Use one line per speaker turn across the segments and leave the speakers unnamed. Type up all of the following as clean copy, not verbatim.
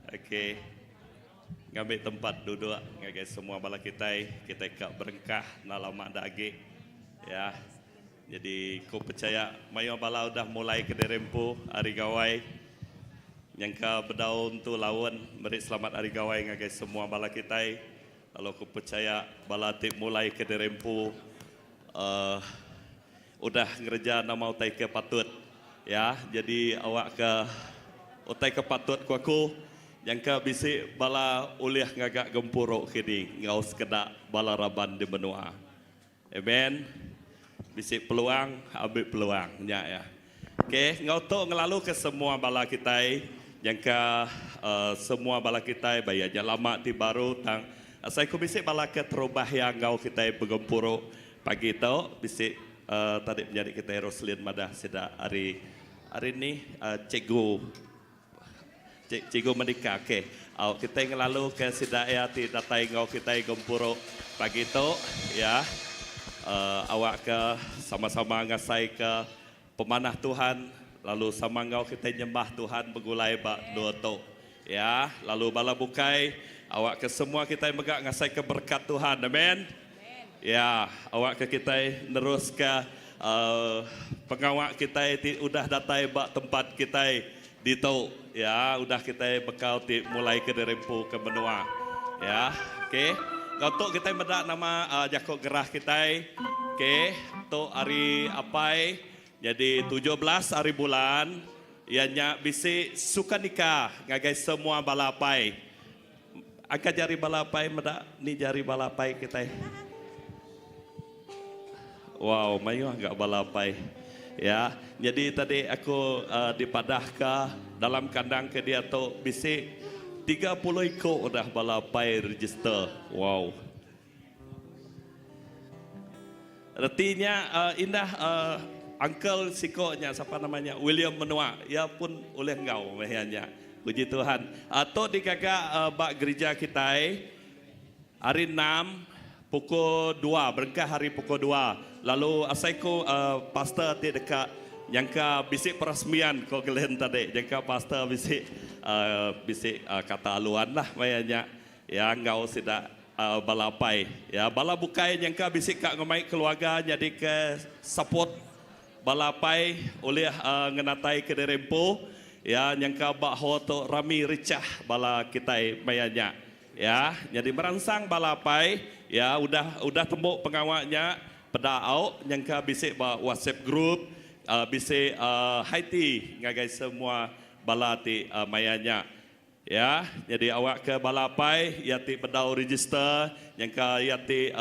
Ok. Ngambi tempat duduk ngagai semua bala kitai, kitai ka berengkah enda lama da agi. Ya. Jadi ku pechaya mayuh bala udah mulai ke diri empu Hari Gawai. Nyangka bedau entu laun meri selamat Hari Gawai ngagai semua bala kitai. Lalu aku pechaya bala ti mulai ke diri empu uhh udah ngereja nama utai ke patut. Ya, jadi awakka utai ke patut ku aku nyangka bisi bala ulih ngaga gempuru kini enggau sekeda bala raban di menua. Amen. Bisi peluang, ambi peluang nya iya. Ok, enggau tu ngelaluka semua bala kitai nyangka uhh semua bala kitai ba iya nya lama ti baru tang asai ku bisi bala ke terubah iya enggau kitai begempuru pagi tu bisi uhh tadi menyadi kitai Roslin madah sida ari ari nih uhh cikgu. Cik Cikgu Medika ok. Au kitai ngelalu ke sida iya ti datai enggau kitai gempuru pagi tu ya. Uhh awak ke sama-sama ngasai ke pemanah Tuhan lalu sama enggau kitai nyembah Tuhan begulai ba endur tu ya. Lalu bala bukai awak ke semua kitai mega ngasai ke berekat Tuhan. Amen. Ya awak ke kitai neruska uhh pengawa kitai ti udah datai ba tempat kitai. Ditu ya udah kitai bekau ti mulai ke diri empu ke menua ya ok enggau tu kitai meda nama jaku gerah kitai ok tu hari apai nyadi 17 hari bulan iya nya bisi sukanika ngagai semua bala apai angkat jari bala apai meda ni jari bala apai kitai. Wow mayuh ga bala apai ya. Nyadi tadi aku dipadahka dalam kandang ke diatu bisi 30 iku udah bala apai register. Wow. Reti nya indah uncle siko nya sapa nama nya William Menua iya pun ulih enggau meh iya nya. Puji Tuhan. Tu digaga ba gerija kitai. Hari enam pukul dua berengkah hari pukul dua lalu asai ku pastor ti deka nyangka bisi perasmian ko Glen tadi nyangka pastor bisi bisi kata aluan lah maya nya iya enggau sida bala apai iya bala bukai nyangka bisi ka ngemai keluarga nyadi ke support bala apai ulih ngenatai ke diri empu iya nyangka ba hall tu rami richah bala kitai maya nya. Ya, nyadi meransang bala apai, ya udah udah tembu pengawa nya peda au nyangka bisi ba WhatsApp group, bisi high tea ngagai semua bala ti maya nya. Ya, nyadi awakka bala apai iya ti bedau register nyangka iya ti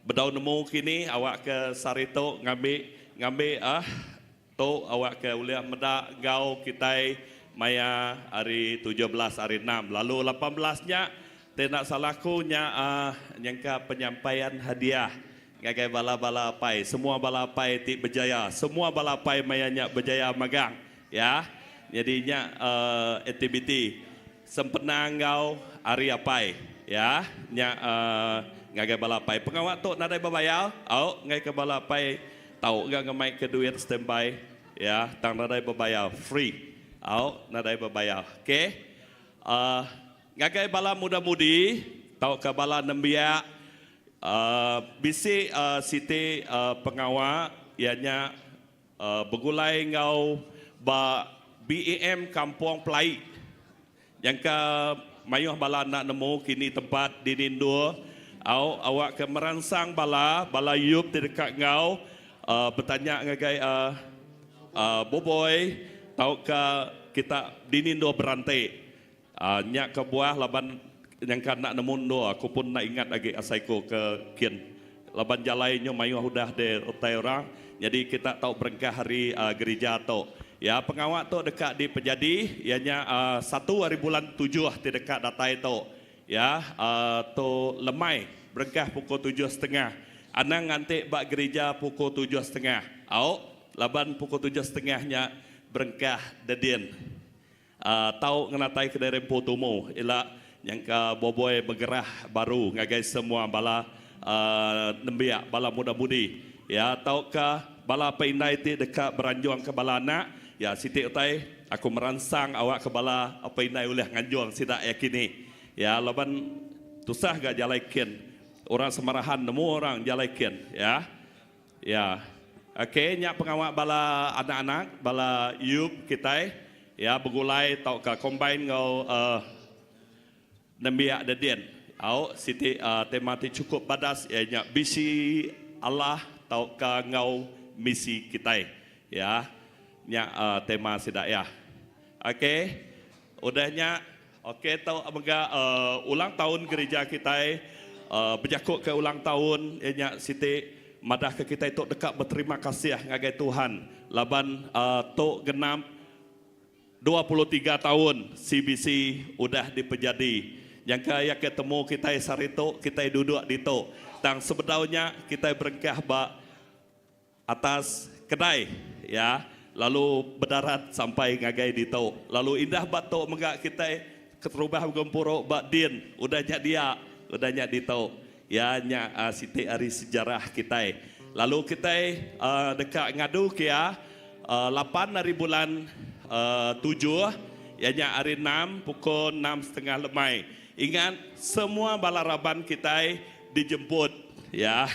bedau nemu kini awakka sehari tu ngambi ngambi Tu awakka ulih meda enggau kitai maya hari 17 hari enam lalu 18 nya ti enda salah aku nya nyengka penyampaian hadiah ngagai bala-bala apai semua bala apai ti bejaya semua bala apai maya nya bejaya magang ya nyadi nya aktiviti sempena enggau hari apai ya nya ngagai bala apai pengawa tu nadai bebayar au ngaika bala apai. Tau ga ngemai ke duit standby ya tang nadai bebayar free au nadai bebayar ok uhh ngagai bala muda mudi tauka bala nembiak uhh bisi uhh siti uhh pengawa iya nya uhh begulai enggau ba BEM Kampung Pelai Nyangka mayuh bala enda nemu kini tempat dini endur au awakka meransang bala bala yup ti deka enggau betanya ngagai Boboi tauka kita dini endur beranti. Nya kebuah laban nyangka enda nemu endur aku pun enda ingat agi asai ku ke kin laban jalai nyu mayuh udah di utai orang nyadi kita tau berengkah ari gerija tu. Ya pengawa tu deka dipejadi iya nya satu ari bulan tujuh ti deka datai tu. Ya tu lemai berengkah pukul tujuh setengah. Anang nganti ba gerija pukul tujuh setengah au laban pukul tujuh setengah nya berengkah dedin. Tau ngenatai kedai rempu tumu ila nyangka boboi begerah baru ngagai semua bala nembiak bala muda mudi ya tauka bala apai indai ti deka beranjungka bala anak ya siti utai. Aku meransang awak ke bala apai indai ulih nganjung sida iya kini. Ya laban tusah ga jalai kin. Orang Samarahan nemu orang jalai kin ya. Ya. Ok nya pengawa bala anak-anak bala youth kitai ya begulai tauka combine enggau uhh Nembiak dedin. Au, siti tema ti chukup badas iya nya bisi Allah tauka enggau misi kitai. Ya, nya tema sida iya. Ok, udah nya ok tu mega ulang taun gerija kitai bejaku ke ulang taun iya nya siti madahka kitai tu deka beterima kasih ngagai Tuhan laban tu genap 23 taun CBC udah dipejadi. Nyangka iya ke temu kitai sehari tu, kitai duduk ditu. Tang sebedau nya kitai berengkah ba atas kedai iya lalu bedarat sampai ngagai ditu. Lalu indah ba tu mega kitai keterubah begempuru ba din, udah nya dia, udah nya ditu. Iya nya siti ari sejarah kitai. Lalu kitai deka ngadu ke iya lapan ari bulan tujuh iya nya hari enam pukul enam setengah lemai. Ingat semua bala raban kitai dijemput ya.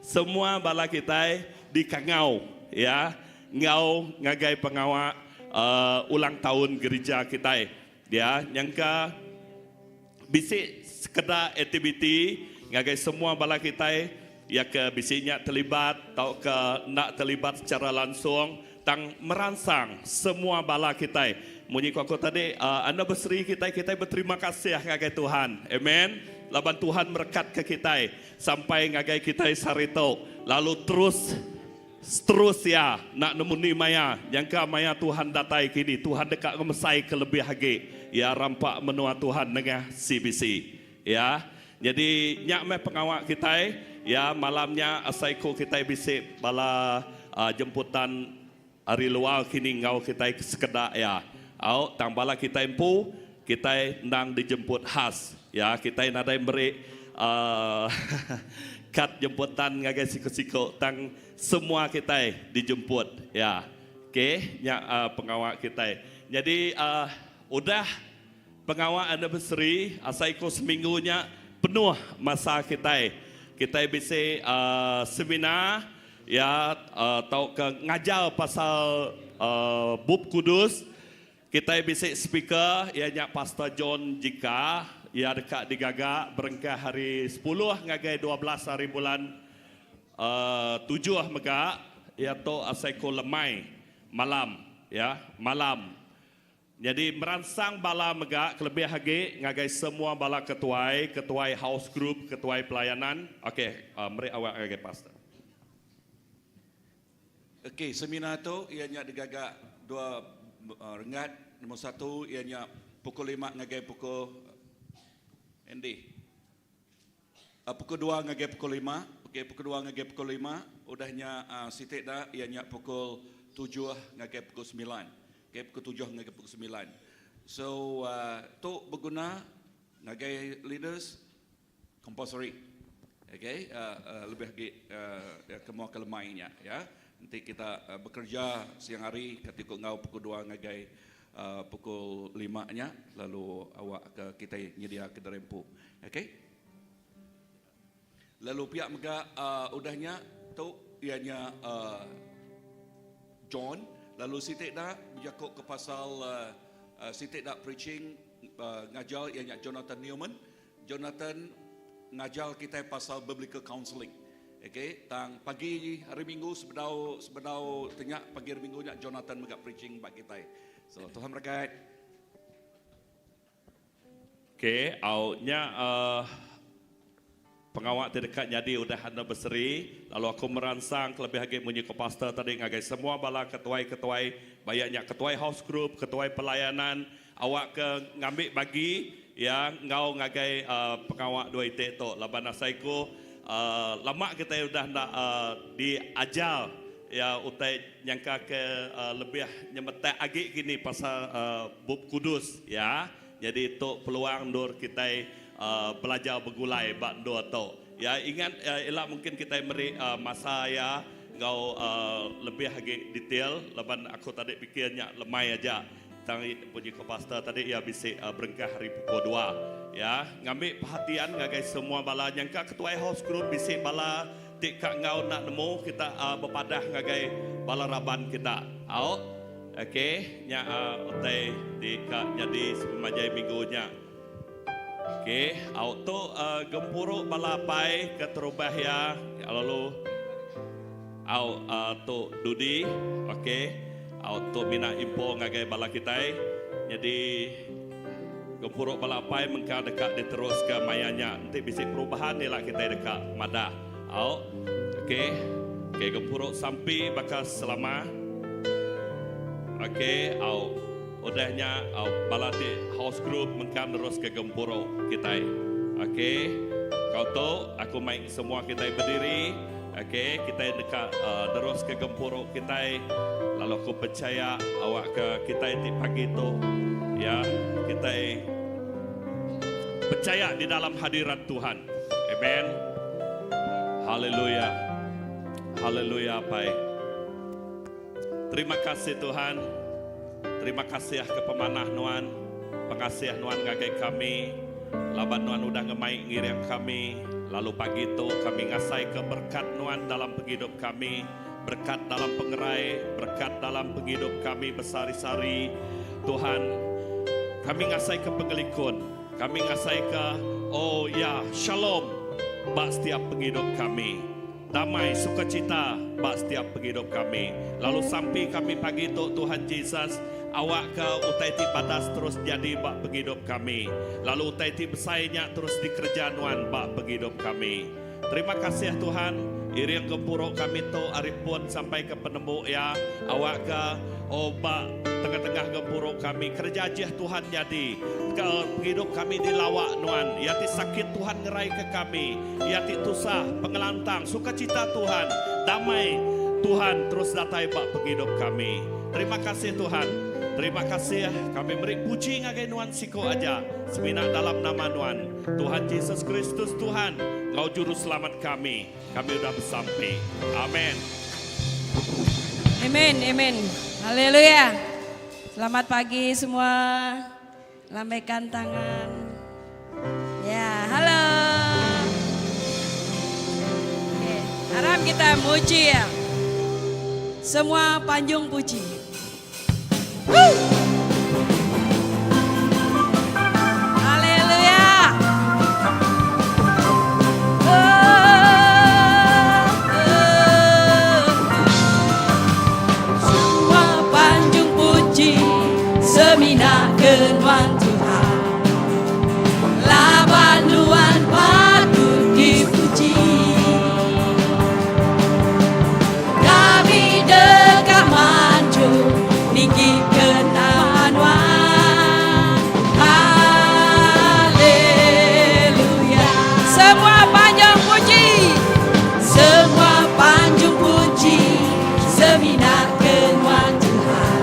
Semua bala kitai dikangau ya enggau ngagai pengawa ulang taun gerija kitai. Dia nyangka bisi sekeda aktiviti ngagai semua bala kitai iya ke bisi nya terlibat tauka enda terlibat secara langsung tang meransang semua bala kitai. Munyi ku aku tadi anniversary kitai kitai beterima kasih ngagai Tuhan. Amen. Laban Tuhan merekatka kitai sampai ngagai kitai sehari tu lalu terus Seterus iya, enda nemu ni maya, nyangka maya Tuhan datai kini, Tuhan deka ngemesaika lebih agi iya rampa menua Tuhan nengah CBC. Ya. Nyadi nya meh pengawa kitai, ya malam nya asai ku kitai bisi bala jemputan ari luar kini enggau kitai sekeda iya. Au tang bala kitai empu, kitai endang dijemput khas. Ya, kitai nadai meri kad jemputan ngagai siku-siku tang semua kitai dijemput. Ya. Okey, nya pengawa kitai. Nyadi udah pengawa anniversary asai ku seminggu nya penuh masa kitai. Kitai bisi seminar ya tauka ngajar pasal Bup Kudus. Kitai bisi speaker iya nya Pastor John Jika, iya deka digaga berengkah hari sepuluh ngagai 12 hari bulan tujuh mega, iya tu asai ku lemai malam ya malam. Nyadi meransang bala mega kelebih agi ngagai semua bala ketuai, ketuai house group, ketuai pelayanan, ok meri awak ngagai pastor.
Okey, seminar tu iya nya digaga dua renggat. Nombor satu iya nya pukul lima ngagai pukul Andy. Pukul dua ngagai pukul lima. Okey, pukul dua ngagai pukul lima. Udah nya siti da iya nya pukul tujuh ngagai pukul semilan. Okey, pukul tujuh ngagai pukul semilan. So tu beguna ngagai leaders Compulsory. Okay, lebih agi ke mua ke lemai nya ya. Enti kita bekerja siang hari kati ku enggau pukul dua ngagai pukul lima nya lalu awak ke kitai nyedia ke diri empu. Okay. Lalu pia mega udah nya tu iya nya John lalu siti da bejaku ke pasal siti da preaching ngajar iya nya Jonathan Newman. Jonathan ngajar kitai pasal biblical counseling. Okay, tang pagi hari Minggu sebedau sebedau tenya pagi hari Minggu nya Jonathan mega preaching ba kitai. So Tuhan berkat.
Okay, au nya uh, pengawa ti deka nyadi udah anniversary lalu aku meransang kelebih agi munyi ko pastor tadi ngagai semua bala ketuai-ketuai baya nya ketuai house group, ketuai pelayanan Awakka ngambi bagi iya enggau ngagai pengawa dua iti tu laban asai ku lama kitai udah enda diajar iya utai nyangka ke lebih nyemetak agi kini pasal Bup Kudus iya. Nyadi tu peluang endur kitai belajar begulai ba endur tu. Iya ingat ila mungkin kitai meri masa iya enggau lebih agi detail laban aku tadi pikir nya lemai aja. Tang puji ko pastor tadi iya bisi berengkah ari pukul dua. Ya, ngambi perhatian ngagai semua bala nyangka ketuai house group bisi bala ti ka enggau enda nemu kita bepadah ngagai bala raban kita. Au. Okey, nya utai ti ka nyadi sepemanjai minggu nya. Okey, au tu gempuru bala apai keterubah iya lalu au tu dudi. Okey, au tu mina info ngagai bala kitai. Nyadi gempuru bala apai mengka deka diteruska maya nya. Enti bisi perubahan ila kitai deka madah. Au. Okey. Okey, gempuru sampi baka selama. Okey, au. Udah nya au bala ti house group mengkang neruska gempuru kitai. Okey. Kau tu aku mai semua kitai bediri. Okey, kitai deka neruska gempuru kitai lalu aku pechaya awakka kitai ti pagi tu ya kitai pechaya di dalam hadirat Tuhan. Amen. Haleluya. Haleluya Apai. Terima kasih Tuhan. Terima kasih ke pemanah nuan, pengasih nuan ngagai kami laban nuan udah ngemai ngiring kami lalu pagi tu kami ngasai ke berkat nuan dalam pengidup kami, berkat dalam pengerai, berkat dalam pengidup kami besari-sari. Tuhan, kami ngasai ke pengelikun, kami ngasai ke oh ya, shalom ba setiap pengidup kami. Damai sukacita ba setiap pengidup kami. Lalu sampi kami pagi tu Tuhan Jesus, awakka utai ti badas terus nyadi ba pengidup kami. Lalu utai ti besai nya terus dikereja Nuan ba pengidup kami. Terima kasih Tuhan, iring gempuru kami tu ari pun sampai ke penembu iya, awakka oh ba tengah-tengah gempuru kami kereja ajih Tuhan nyadi. Ke pengidup kami dilawa Nuan, iya ti sakit Tuhan ngeraika kami. Iya ti tusah, pengelantang, sukacita Tuhan, damai Tuhan terus datai ba pengidup kami. Terima kasih Tuhan. Terima kasih kami meri puji ngagai Nuan siko aja semina dalam nama Nuan Tuhan Jesus Kristus Tuhan enggau Juruselamat kami. Kami udah besampi. Amen.
Amen, amen. Haleluya. Selamat pagi semua. Lambaikan tangan. Ya, halo. Oke, aram kita muji ya. Semua panjung puji. Woo! Haleluya. Oh, oh. Semua panjung puji semina ke nuan Tuhan Laban nuan patut dipuji Kami deka maju ninggi ke nama nuan Haleluya Semua panjung puji Semua panjung puji semina ke nuan Tuhan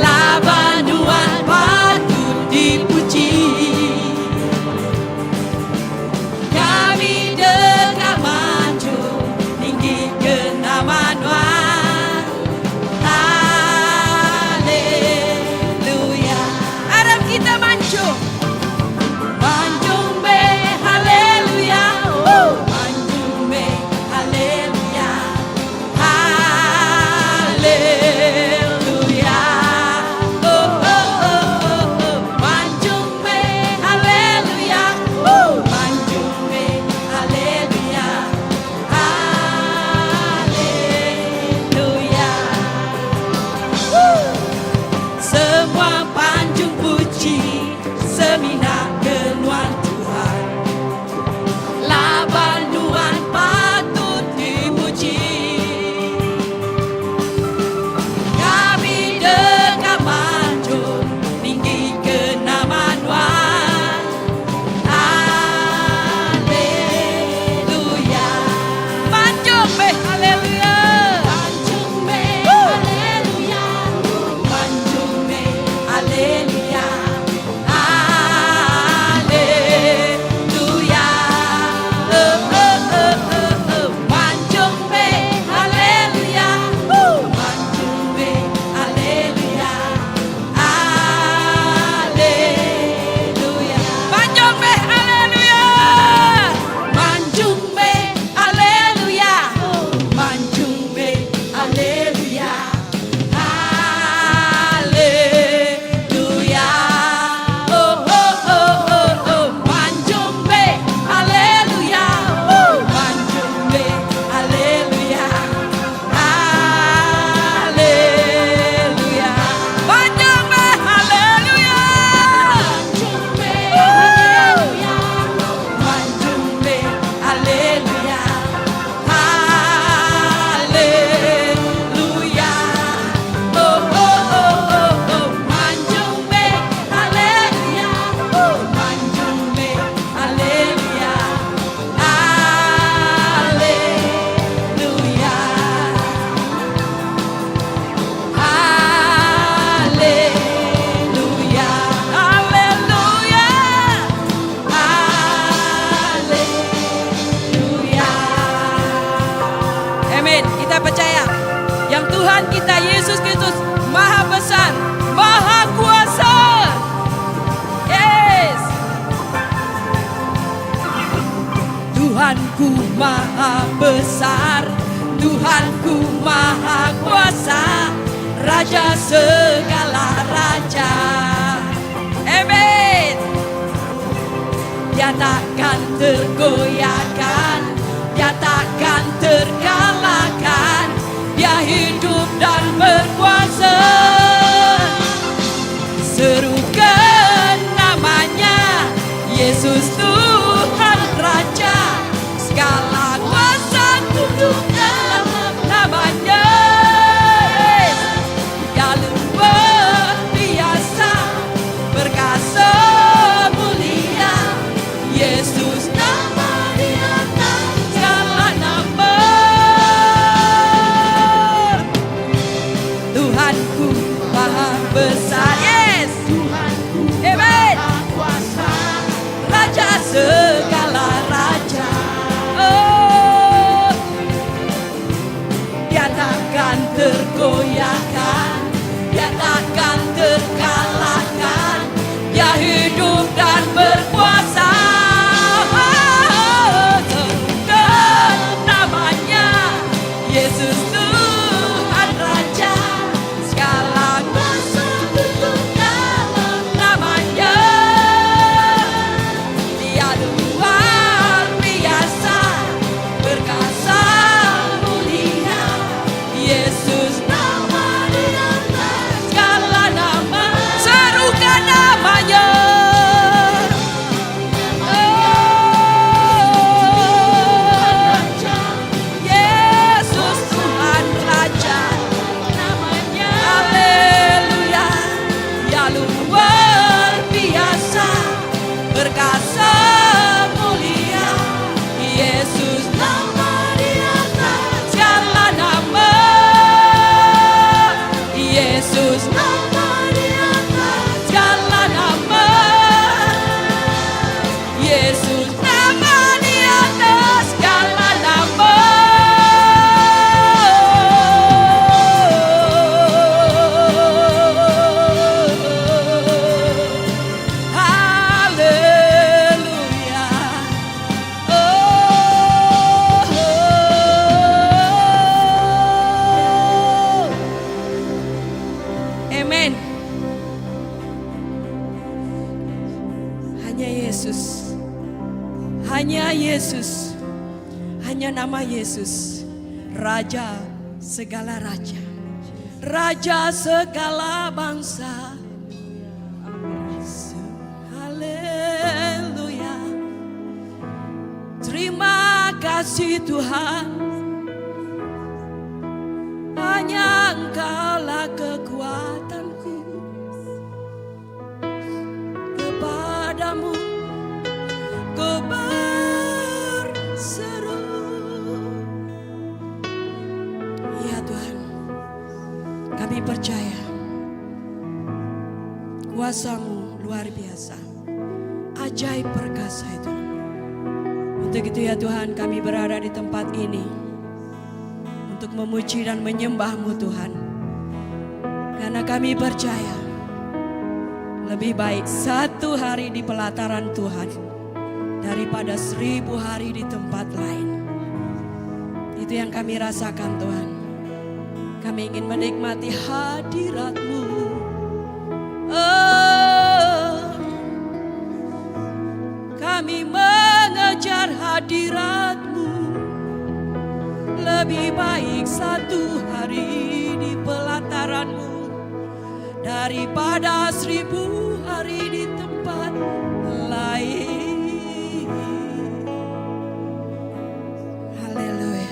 Laban nuan patut dipuji Kami deka maju ninggi ke nama nuan Haleluya Aram kita manjung Manjung be haleluya oh Manjung be haleluya Haleluya oh oh oh oh oh Manjung be haleluya oh Manjung be haleluya Haleluya Woo! Semua panjung puji semina ke nuan Tuhan Laban nuan patut dipuji Kami deka manjung ninggi ke nama nuan Haleluya Manjung be haleluya Manjung be haleluya Manjung be haleluya. Tuhanku maha besar, Tuhanku maha kuasa, Raja segala raja. Amen. Dia takkan tergoyahkan, dia takkan terkalahkan, dia hidup dan berkuasa. Serukan namanya, Yesus Tuhan Raja, segala kuasa tunduk dalam namanya. Dia luar biasa, perkasa mulia, Yesus nama di atas segala nama. Tuhanku maha besar, yes.
Tuhanku
Amen.
maha kuasa,
Raja segala raja. Oh, dia takkan tergoyahkan, dia takkan terkalahkan, dia hidup dan berkuasa. Oh, serukan namanya, Yesus Tuhan Raja, segala kuasa tunduk dalam namanya. Dia luar biasa, perkasa mulia, Yesus nama di atas segala nama. Serukan namanya. Oh, Yesus Tuhan Raja,
namanya.
Haleluya, ya luar biasa, perkasa mulia, Yesus nama di atas segala nama. Yesus nama di atas segala nama. Yesus nama di atas segala nama. Haleluya. Oh, oh. Amen. Hanya Yesus. Hanya Yesus. Hanya nama Yesus. Raja segala raja. Raja segala bangsa. Haleluya. Terima kasih Tuhan. Hanya Engkaulah kekuatanku. Kepadamu ku berseru. Ya Tuhan, kami percaya kuasamu luar biasa, ajaib perkasa itu. Untuk itu ya Tuhan, kami berada di tempat ini untuk memuji dan menyembahmu Tuhan. Karena kami percaya lebih baik satu hari di pelataran Tuhan daripada 1000 hari di tempat lain. Itu yang kami rasakan Tuhan. Kami ingin menikmati hadirat-Mu. Oh, kami mengejar hadirat-Mu. Lebih baik satu hari di pelataran-Mu daripada 1000 hari di tempat lain. Haleluya.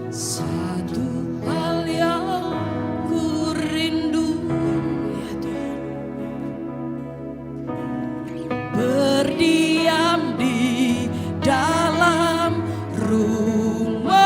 Satu hal yang ku rindu, ya Tuhan, berdiam di dalam rumah-Mu.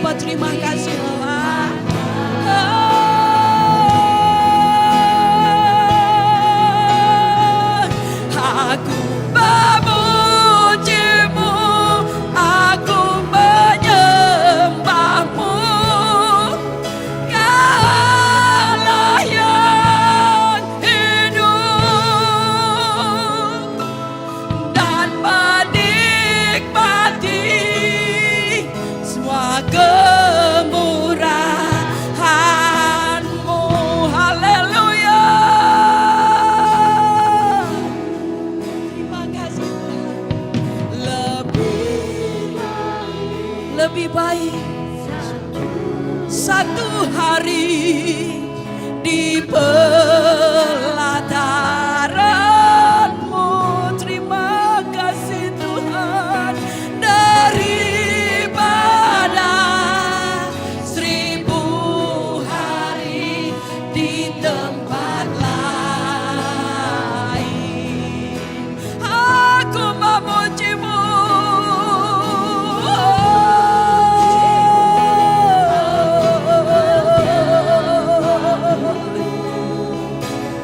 sama-sama terima kasih Tuhan. Aku memujimu, aku menyembahmu. Kau Allah yang hidup dan menikmati semua kemurahan-Mu. Haleluya. Terima kasih Tuhan. Lebih lebih baik satu hari di pelataran-Mu. Terima kasih Tuhan daripada 1000 hari di tempat lain. Aku memujimu.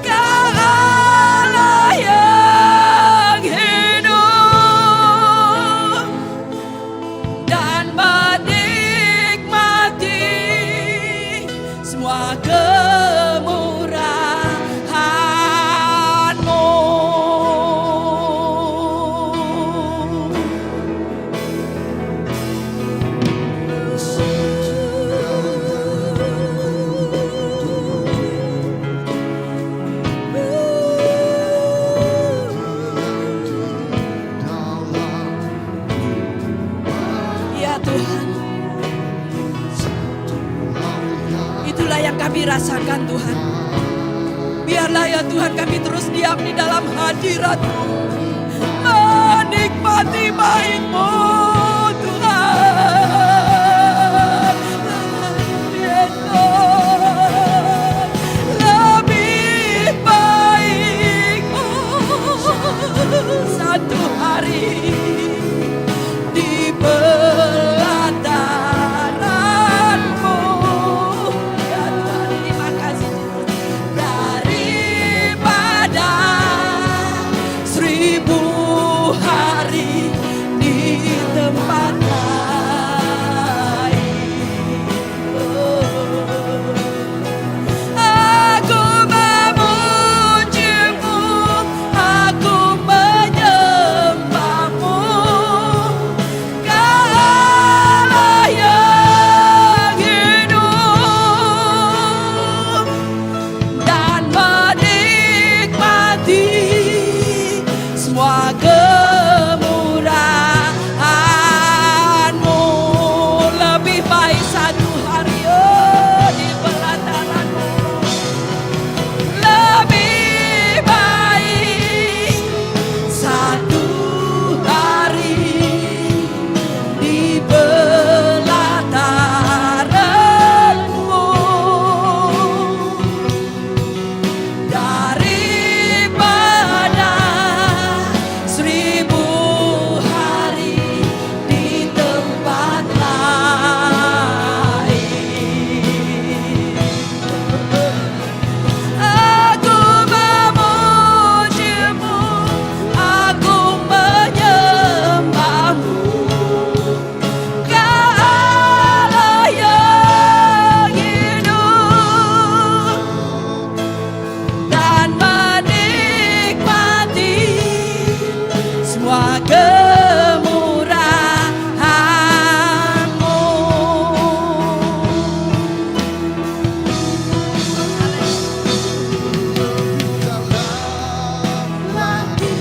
Kau Allah yang hidup dan menikmati semua kemurahan-Mu. Ya Tuhan, itulah yang kami rasakan Tuhan. Biarlah ya Tuhan kami terus diam di dalam hadirat-Mu, menikmati baik-Mu Tuhan. Yes, Lord. Lebih baik oh, satu hari di pelataran-Mu. Ya Tuhan, terima kasih Yesus. Daripada 1000 hari di tempat lain. Oh. Aku memujimu, aku menyembahmu. Kau Allah yang hidup dan menikmati semua kemurahan-Mu. Lebih baik satu hari oh, di pelataran-Mu. Lebih baik satu hari di pelataran-Mu daripada 1000 hari di tempat lain. Aku memujimu, aku menyembahmu. Kau Allah yang hidup dan menikmati semua kemurahan-Mu. Lagi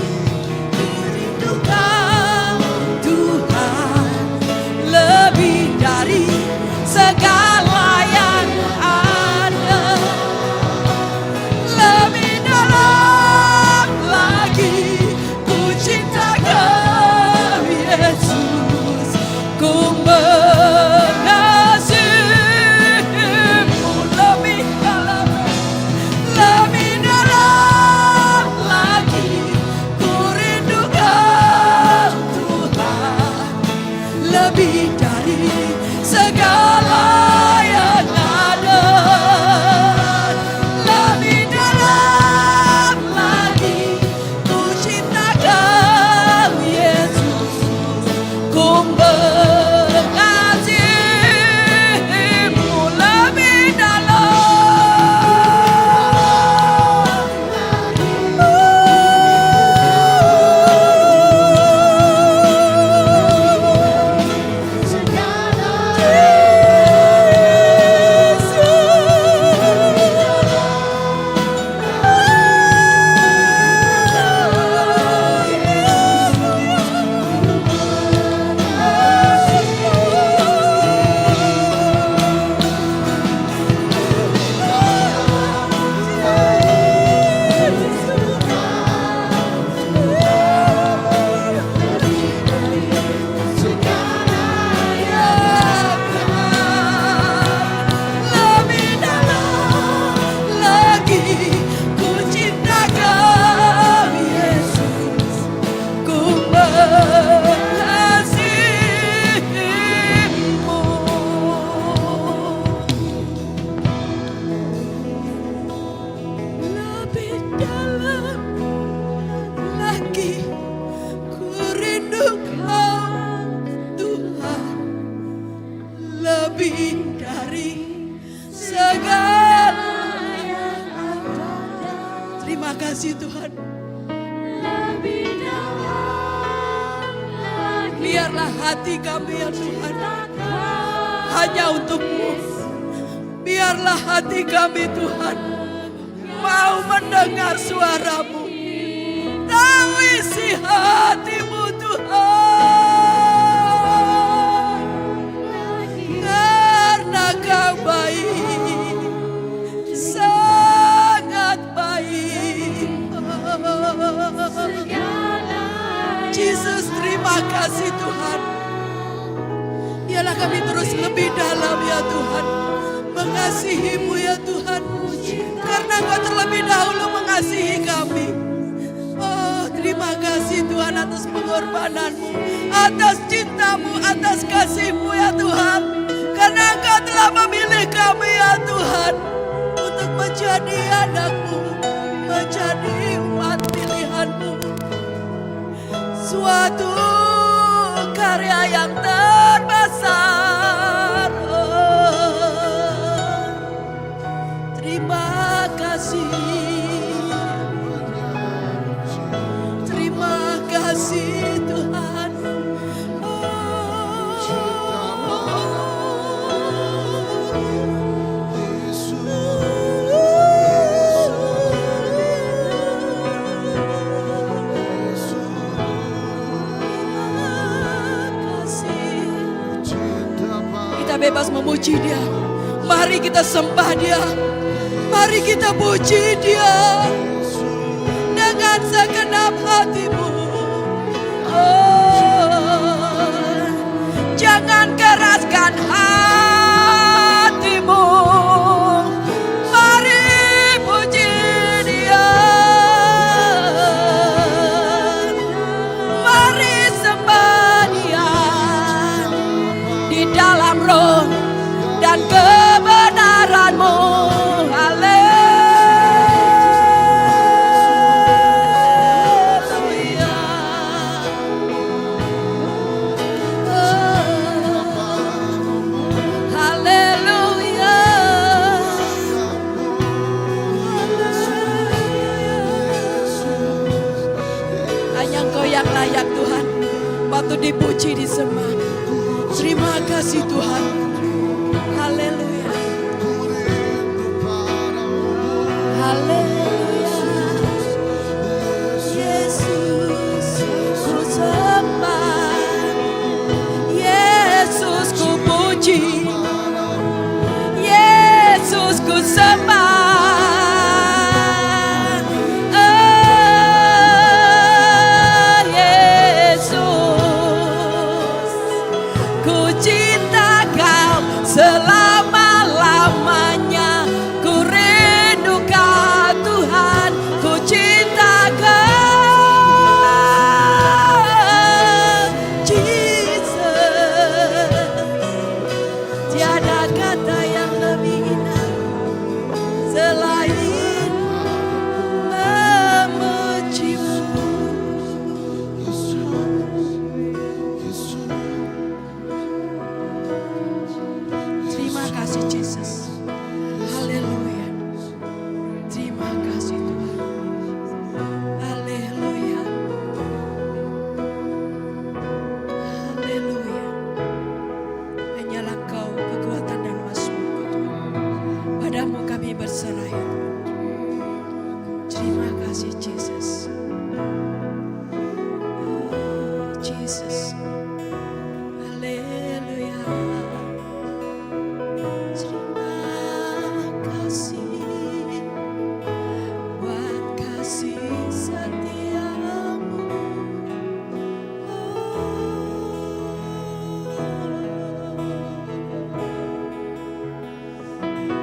kurindukan Tuhan lebih dari segala yang ada. Lebih dalam lagi ku cinta. Biarlah hati kami ya Tuhan hanya untukmu. Biarlah hati kami Tuhan mau mendengar suaramu. Tahu isi hatimu Tuhan. Karena kau baik, sangat baik. Jesus terima kasih Tuhan. Biarlah kami terus lebih dalam ya Tuhan. Mengasihimu ya Tuhan. Karena Engkau terlebih dahulu mengasihi kami. Oh terima kasih Tuhan atas pengorbananmu. Atas cintamu, atas kasihmu ya Tuhan. Karena Engkau telah memilih kami ya Tuhan. Untuk menjadi anakmu. Menjadi umat pilihanmu. Suatu karya yang terbesar. Oh, terima kasih. Terima kasih Tuhan. Oh, Terima kasih. Kita bebas memuji dia. Mari kita sembah dia. Mari kita puji dia. Dengan segenap hatimu. Oh, jangan keraskan hatimu. Mari puji dia. Mari sembah dia di dalam roh dan kebenaranmu. Haleluya. Oh, haleluya. Haleluya. Hanya Engkau yang layak Tuhan. Waktu dipuji disembah. Terima kasih Tuhan. Haleluya. Haleluya. Yesus ku sembah. Yesus ku puji. Yesus ku sembah. Oh, Yesus. Ku cinta kau selama-lamanya. Ku rindu kau Tuhan. Ku cinta kau Jesus. Tiada kata yang lebih indah selain memujimu. Terima kasih Jesus. Haleluya. Terima kasih Tuhan. Haleluya. Haleluya. Hanyalah Kau kekuatan dan mazmurku Tuhan. Padamu kami berserah ya Tuhan. Terima kasih Jesus. Oh, Jesus. Haleluya. Terima kasih buat kasih setiamu. Oh,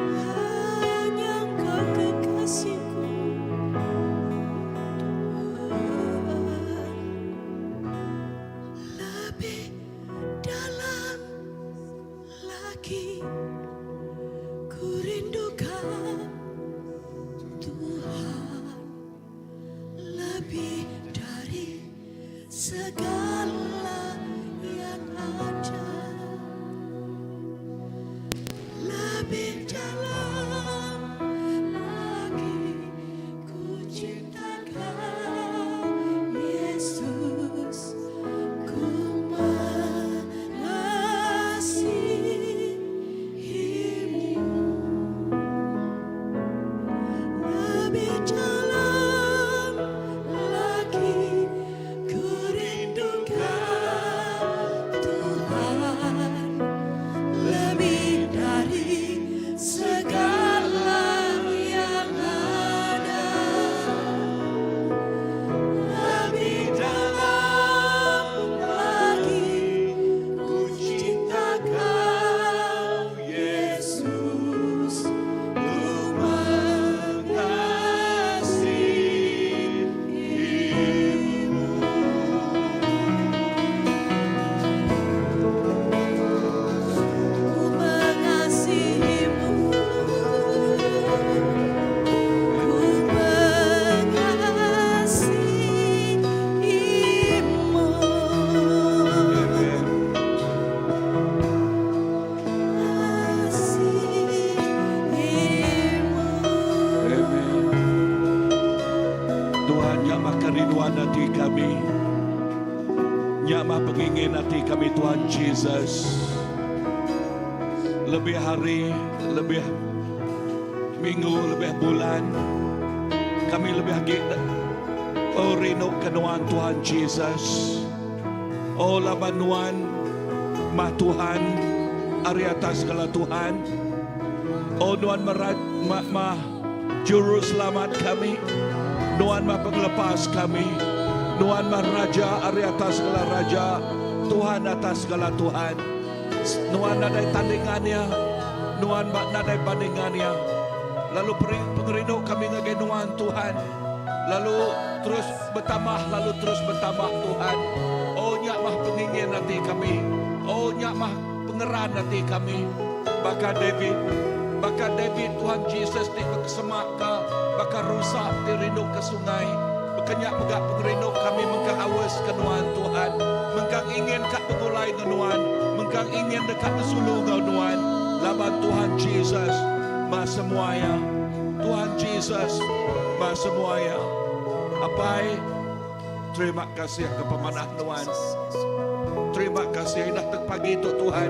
hanya Engkau kekasihku. Oh, lebih dalam lagi ku rindukan Tuhan lebih dari segala yang ada. Lebih dalam lagi ku cinta kau Yesus, ku menyembah.
Nya mah pengingin ati kami Tuhan Jesus. Lebih hari, lebih minggu, lebih bulan, kami lebih agi oh rindu ke nuan Tuhan Jesus. Oh laban nuan mah Tuhan ari atas segala Tuhan. Oh nuan mah, mah, mah juru selamat kami. Nuan mah pengelepas kami. Nuan mah raja ari atas segala raja. Tuhan atas segala Tuhan. Nuan nadai tandingannya. Nuan nadai bandingannya. Lalu pengerindu kami ngagai nuan Tuhan. Lalu terus bertambah, lalu terus bertambah Tuhan. Oh nyak mah pengingin ati kami. Oh nyak mah pengeran ati kami. Baka David, baka David Tuhan Jesus ti bekesemak ke baka rusa ti rindu ke sungai. Bekenyak mega pengerindu kami mengkang aus ke nuan Tuhan. Mengkang ingin kak begulai dengan nuan. Mengkang ingin dekat bersulu ngau nuan. Laban Tuhan Jesus mah semuanya. Tuhan Jesus mah semuanya. Apai, terima kasih ke pemanah Tuhan. Terima kasih indah pagi itu Tuhan.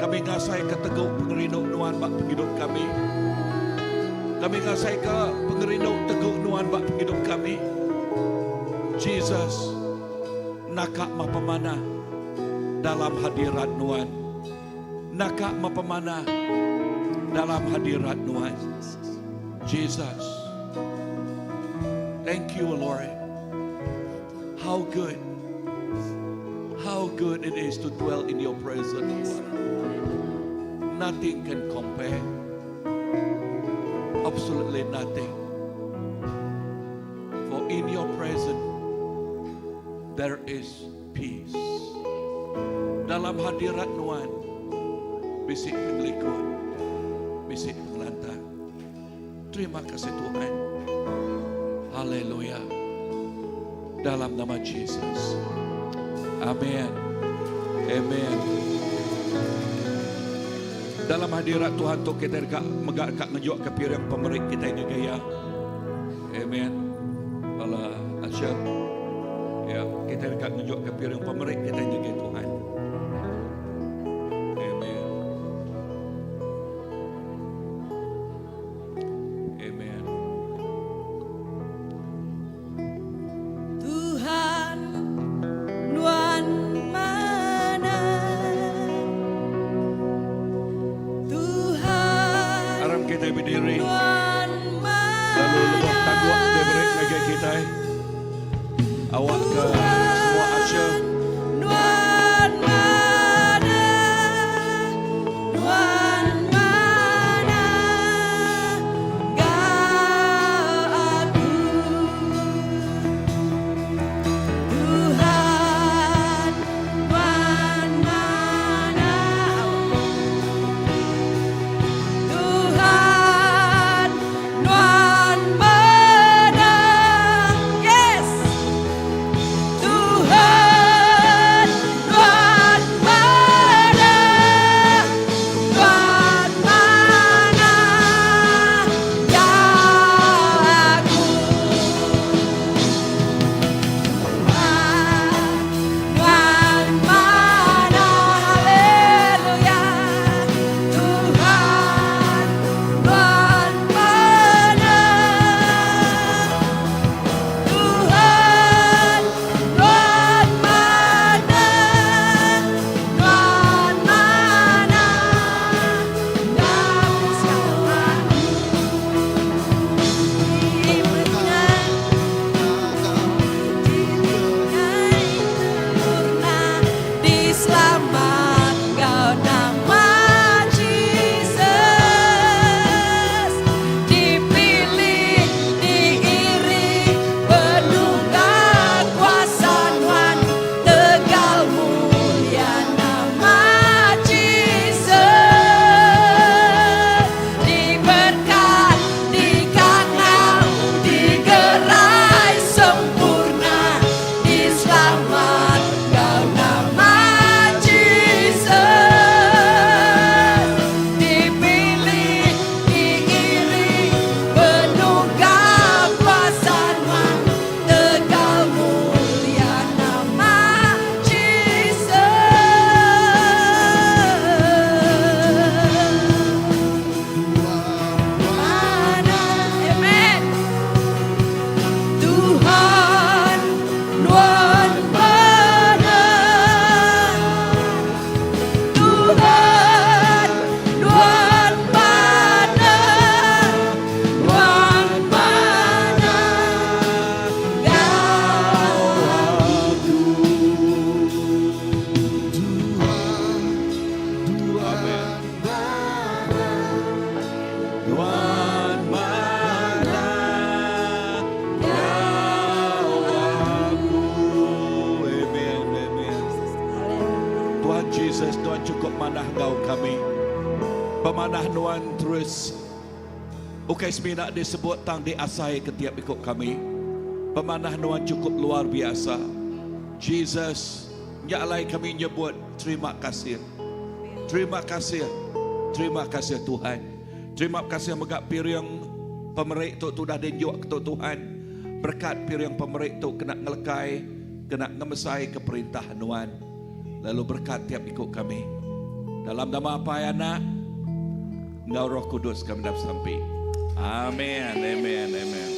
Kami ngasai ke teguk pengerindu nuan bak penghidup kami. Kami ngasai ke pengerindu teguk nuan bak penghidup kami. Jesus, nakak mapamana dalam hadirat nuan. Nakak mapamana dalam hadirat nuan. Jesus. Thank you, Lord. How good, how good it is to dwell in your presence, Lord. Nothing can compare. Absolutely nothing. For in your presence, there is peace. Dalam hadirat Nuan, bisik pengelikun, bisik pengelantang. Terima kasih Tuhan. Haleluya. Dalam nama Jesus. Amin. Amen. Dalam hadirat Tuhan tu kita dekat megak kat ngejuk ke piring pemerik kita ini gaya. Amen. Bala Asyad. Ya, kita dekat ngejuk ke piring pemerik kita ini gaya Tuhan. Amen. Amen.
Tuhan nuan mana Tuhan
Aram kita berdiri.
nuan
Lalu lebuh
mana
tangguh diberi ngagai kita. Awak ke semua usher.
Nuan mana Nuan mana Gak aku Tuhan Nuan mana Tuhan Nuan mana Yes Tuhan.
Tuhan Jesus, Nuan chukup manah enggau kami. Pemanah Nuan terus ukai semina disebut tang diasai ke tiap iku kami. Pemanah Nuan chukup luar biasa. Jesus, nya alai kami nyebut terima kasih. Terima kasih. Terima kasih Tuhan. Terima kasih mega piring pemeri tu tudah dinjuk ke tu Tuhan. Berekat piring pemeri tu kena ngelekai, kena ngemesai ke perintah Nuan. Lalu berekat tiap iku kami. Dalam nama Apai, Anak, enggau Roh Kudus kami dah besampi. Amen. Amen. Amen.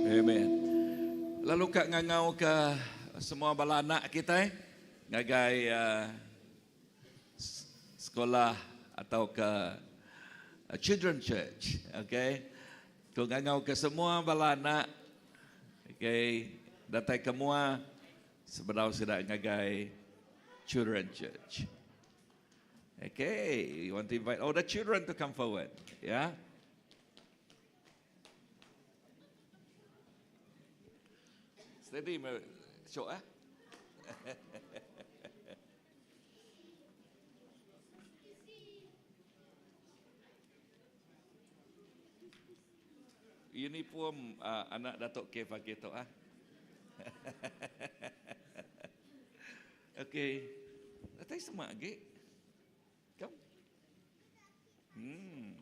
Amen. Lalu ka ngangau ke semua bala anak kitai ngagai uh, sekolah atau ke children church okay ku ngangau ke semua bala anak okay datai ke mua sebedau sida ngagai children church okay you want to invite all the children to come forward yeah Steady me syok eh. Uniform uh, anak Datuk K pagi tu ah. Okey. Datai semak agi. Come. Hmm.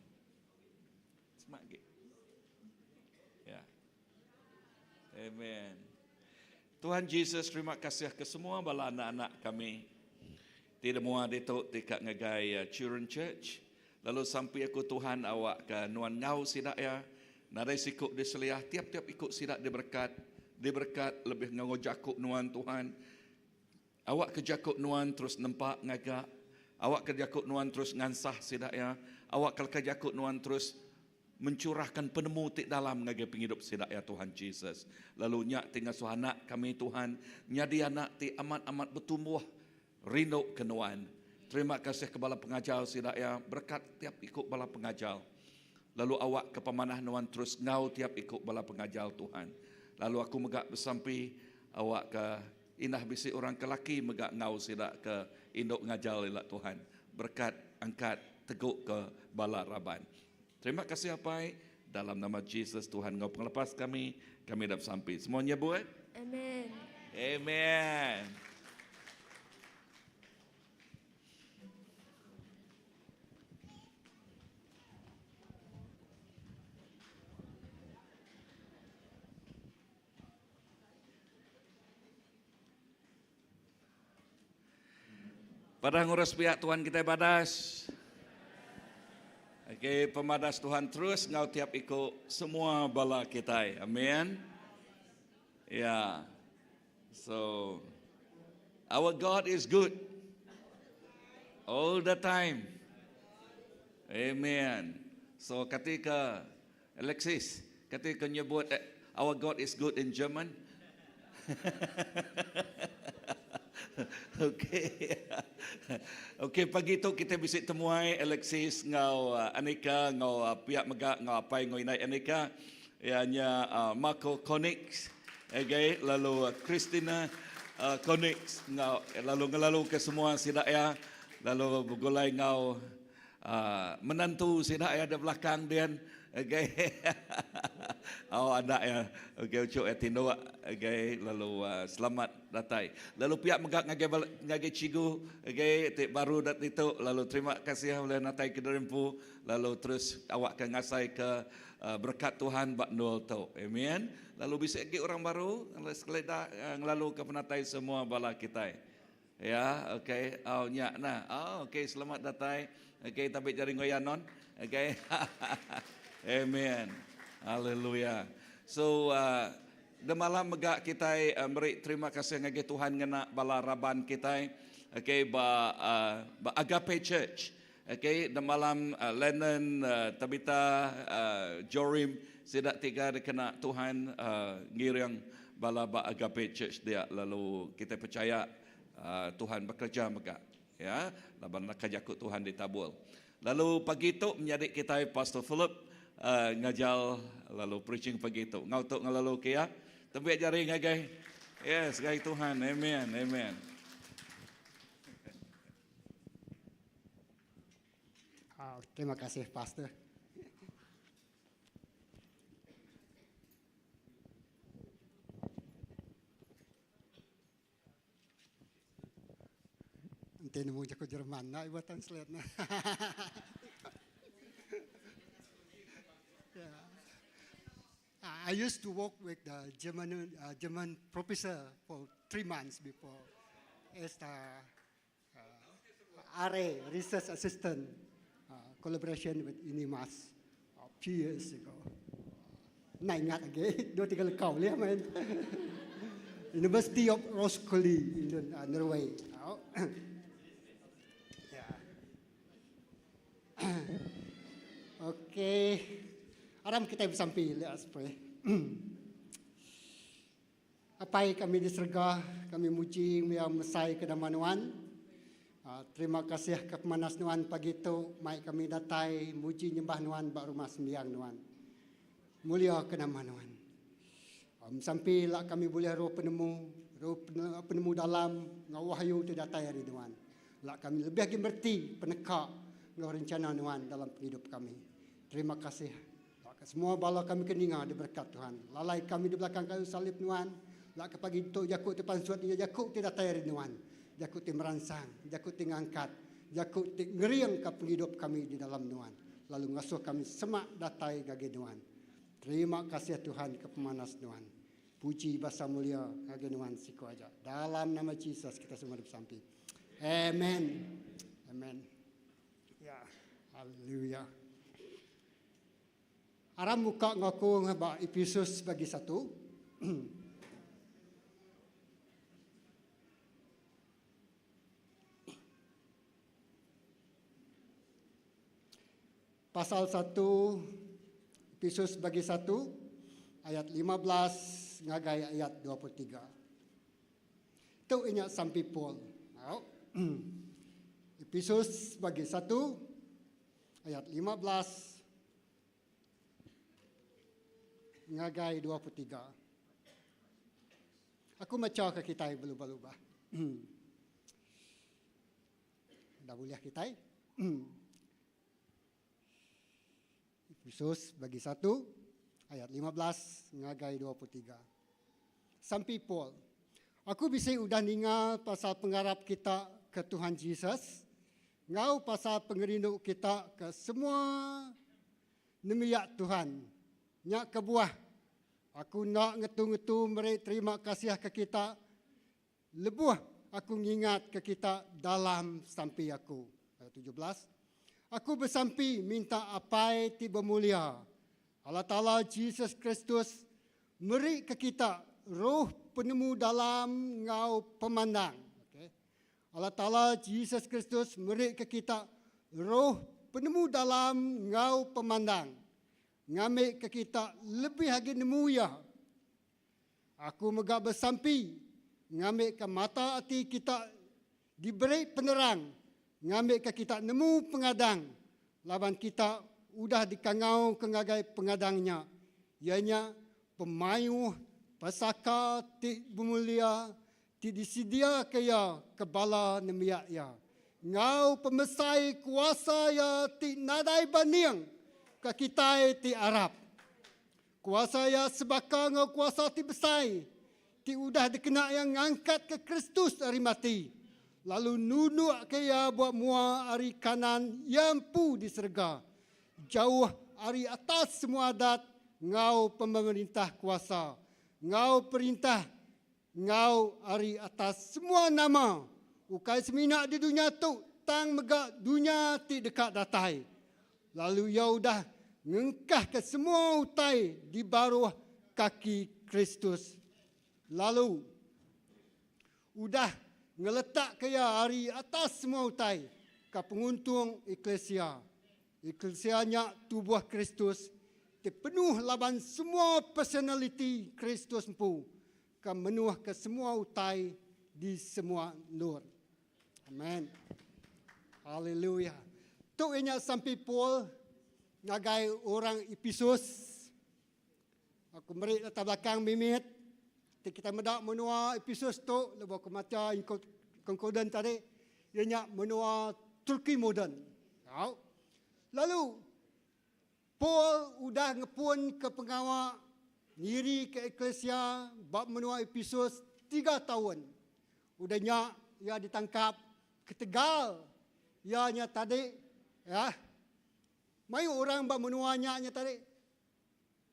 Semak agi. Ya. Amen. Tuhan Jesus, terima kasih ke semua bala anak-anak kami. Ti demua ditu ti ka ngagai eh, Children Church. Lalu sampi aku Tuhan awak ke nuan ngau sida ya. Nadai siku diseliah, tiap-tiap ikut sida diberkat, diberkat lebih ngau jaku nuan Tuhan. Awak ke jaku nuan terus nempa ngaga. Awak ke jaku nuan terus ngansah sida iya. Awak ke leka jaku nuan terus mencurahkan penemu ti dalam ngagai pengidup sida iya Tuhan Jesus. Lalu nya ti ngasuh anak kami Tuhan nyadi anak ti amat-amat betumbuh rindu ke nuan. Terima kasih ke bala pengajar sida iya berekat tiap iku bala pengajar. Lalu awak ke pemanah nuan terus enggau tiap iku bala pengajar Tuhan. Lalu aku mega besampi awak ke Indah bisi orang ke laki mega enggau sida ke indu ngajar ila Tuhan. Berekat angkat tegu ke bala raban. Terima kasih Apai, dalam nama Jesus Tuhan enggau pengelepas kami, kami dah besampi. Semua nyebut?
Amen.
Amen. Padah ngurus piak Tuhan kitai badas. Okey, pemadas Tuhan terus enggau tiap iku semua bala kitai. Amin. Ya. Yeah. So our God is good all the time. Amen. So ketika Alexis, kati ke nyebut our God is good in German? Okey. Okey, pagi tu kita bisi temuai Alexis enggau uh, Anika enggau uh, pihak mega enggau apai enggau indai Anika iya nya uh, Marco Konix. Okey, lalu uh, Christina uh, Konix enggau lalu ngelalu ke semua sida iya lalu begulai enggau Menantu sida iya da belakang din. Okay. oh anak iya. Okay uchu iya tinduk. Okay lalu uh, selamat datai. Lalu pia mega ngagai ngagai cikgu okay ti baru dat ditu lalu terima kasih ulih natai ke diri empu lalu terus awak ke ngasai ke uh, berkat Tuhan ba nul tu. Amen. Lalu bisi agi orang baru sekali dah uh, ngelalu ke penatai semua bala kitai. Ya, okey. Oh, nya nah. Oh, okey, selamat datai. Okey, tabi jari ngoyan non. Okey. Amen. Haleluya. So, uh, demalam mega kitai uh, meri terima kasih ngagai Tuhan ngena bala raban kitai. Okey, ba uh, ba Agape Church. Okey, demalam uh, Lennon, uh, Tabitha, uh, Jorim sida tiga dikena Tuhan uh, ngiring bala ba Agape Church dia lalu kita percaya uh, Tuhan bekerja mega ya laban leka jaku Tuhan ditabul. Lalu pagi tu menyadi kita Pastor Philip uh, ngajar lalu preaching pagi tu. Ngau tu ngelalu ke ya. Tembik jari ngagai. Yes, gai Tuhan. Amen. Amen.
Terima kasih pastor. Enti nemu jaku Jerman enda ibuh translate ne. yeah. I used to work with the German uh, German professor for three months before as the uh, RA research assistant uh, collaboration with Unimas a few years ago. Enda ingat agi, dua tiga lekau ulih main. University of Roskilde in uh, Norway. Oh. yeah. okay. Aram kita besampi, let us pray. Apai kami di serega, kami muji enggau mesai ke nama Nuan. Terima kasih ke pemanas Nuan pagi tu mai kami datai muji nyembah Nuan ba rumah sembiang Nuan. Mulia ke nama Nuan. Sampi ila kami bulih roh penemu, roh penemu dalam enggau wahyu ti datai ari Nuan. Ila kami lebih agi mereti peneka enggau rencana Nuan dalam pengidup kami. Terima kasih. Lak ka semua bala kami ke ninga diberekat Tuhan. Lalai kami di belakang kayu salib Nuan. Lak ka pagi tu jaku ti pansut nya jaku ti datai ari Nuan. Jaku ti meransang, jaku ti ngangkat, jaku ti ngeringka pengidup kami di dalam Nuan lalu ngasuh kami semak datai ngagai Nuan. Terima kasih Tuhan ke pemanas Nuan. Puji basa mulia ngagai Nuan siku aja. Dalam nama Jesus kita semua besampi. Amen. Amen. Ya. Haleluya. Aram muka enggau aku ba Epesus bagi satu. Pasal satu Epesus bagi satu ayat 15 ngagai ayat 23. Tu inya sampi Paul. Epesus bagi satu ayat 15 ngagai 23. Aku macha ke kitai belubah-lubah. Dah bulih kitai. Efesus bagi 1 ayat 15 ngagai 23. Sampi Paul. Aku bisi udah ninga pasal pengarap kita ke Tuhan Jesus enggau pasal pengerindu kita ke semua nembiak Tuhan. Nya kebuah aku enda ngetu-ngetu meri terima kasih ke kita lebuh aku ngingatka kita dalam sampi aku. Ayat 17. Aku besampi minta Apai ti bemulia, Allah Taala Jesus Kristus, meri ke kita roh penemu dalam enggau pemandang. Okay. Allah Taala Jesus Kristus meri ke kita roh penemu dalam enggau pemandang ngambi ke kita lebih agi nemu iya. Aku mega besampi ngambika mata ati kita diberi penerang ngambika kita nemu pengadang laban kita udah dikangauka ngagai pengadang nya, iya nya pemayuh pesaka ti bemulia ti disediaka iya ke bala nembiak iya, enggau pemesai kuasa iya ti nadai banding ke kitai ti arap. Kuasa iya sebaka enggau kuasa ti besai ti udah dikena iya ngangkatka Kristus ari mati, lalu nundukka iya ba mua ari kanan iya empu di serega, jauh ari atas semua adat enggau pemerintah kuasa, enggau perintah enggau ari atas semua nama, ukai semina di dunya tu tang mega dunya ti deka datai. Lalu iya udah ngengkahka semua utai di baruh kaki Kristus, lalu udah ngeletakka iya ari atas semua utai ka penguntung eklisia. Eklisia nya tubuh Kristus ti penuh laban semua personaliti Kristus empu ke menuhka semua utai di semua endur. Amen. Haleluya. Tu iya nya sampi Paul ngagai orang Epesus. Aku meri latar belakang mimit. Ti kita meda menua Epesus tu lebuh aku macha concordance tadi iya nya menua Turki moden. Tau. Lalu Paul udah ngepunka pengawa nirika eklisia ba menua Epesus tiga taun. Udah nya iya ditangkap ketegal iya nya tadi ya. Mayuh orang ba menua nya nya tadi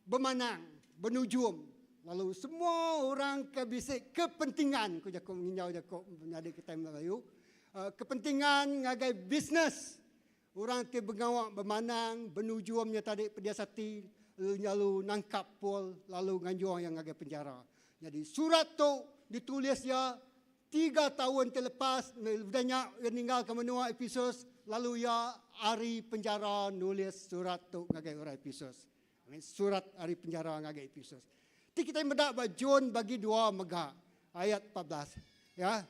bemanang, benujum lalu semua orang ke bisi kepentingan ku jaku nginjau jaku menyadi kitai Melayu kepentingan ngagai bisnes Orang ti bengawa bemanang benujum nya tadi pedias ati lalu nyalu nangkap Paul lalu nganjung iya ngagai penjara. Nyadi surat tu ditulis iya tiga taun ti lepas udah nya iya ninggalka menua Epesus lalu iya ari penjara nulis surat tu ngagai orang Epesus. Surat ari penjara ngagai Epesus. Ti kitai meda ba John bagi dua mega ayat 14 ya.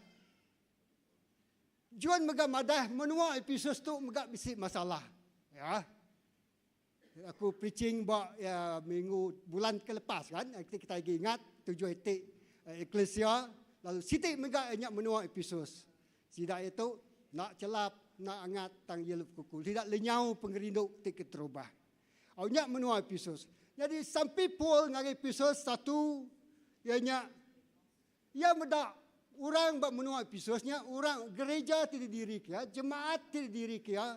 John mega madah menua Epesus tu mega bisi masalah. Ya. Aku preaching ba ya, minggu bulan ke lepas kan, kita, kita lagi ingat tujuh iti eh, eklesia lalu siti mega nya menua Epesus. Sida itu nak celap, nak angat tang yelup kuku. Sida lenyau pengerindu ti keterubah. Au nya menua Epesus. Jadi sampai Paul ngagai Epesus satu ianya Iya meda orang ba menua Epesus nya orang gereja ti didirika iya, jemaat ti didirika iya,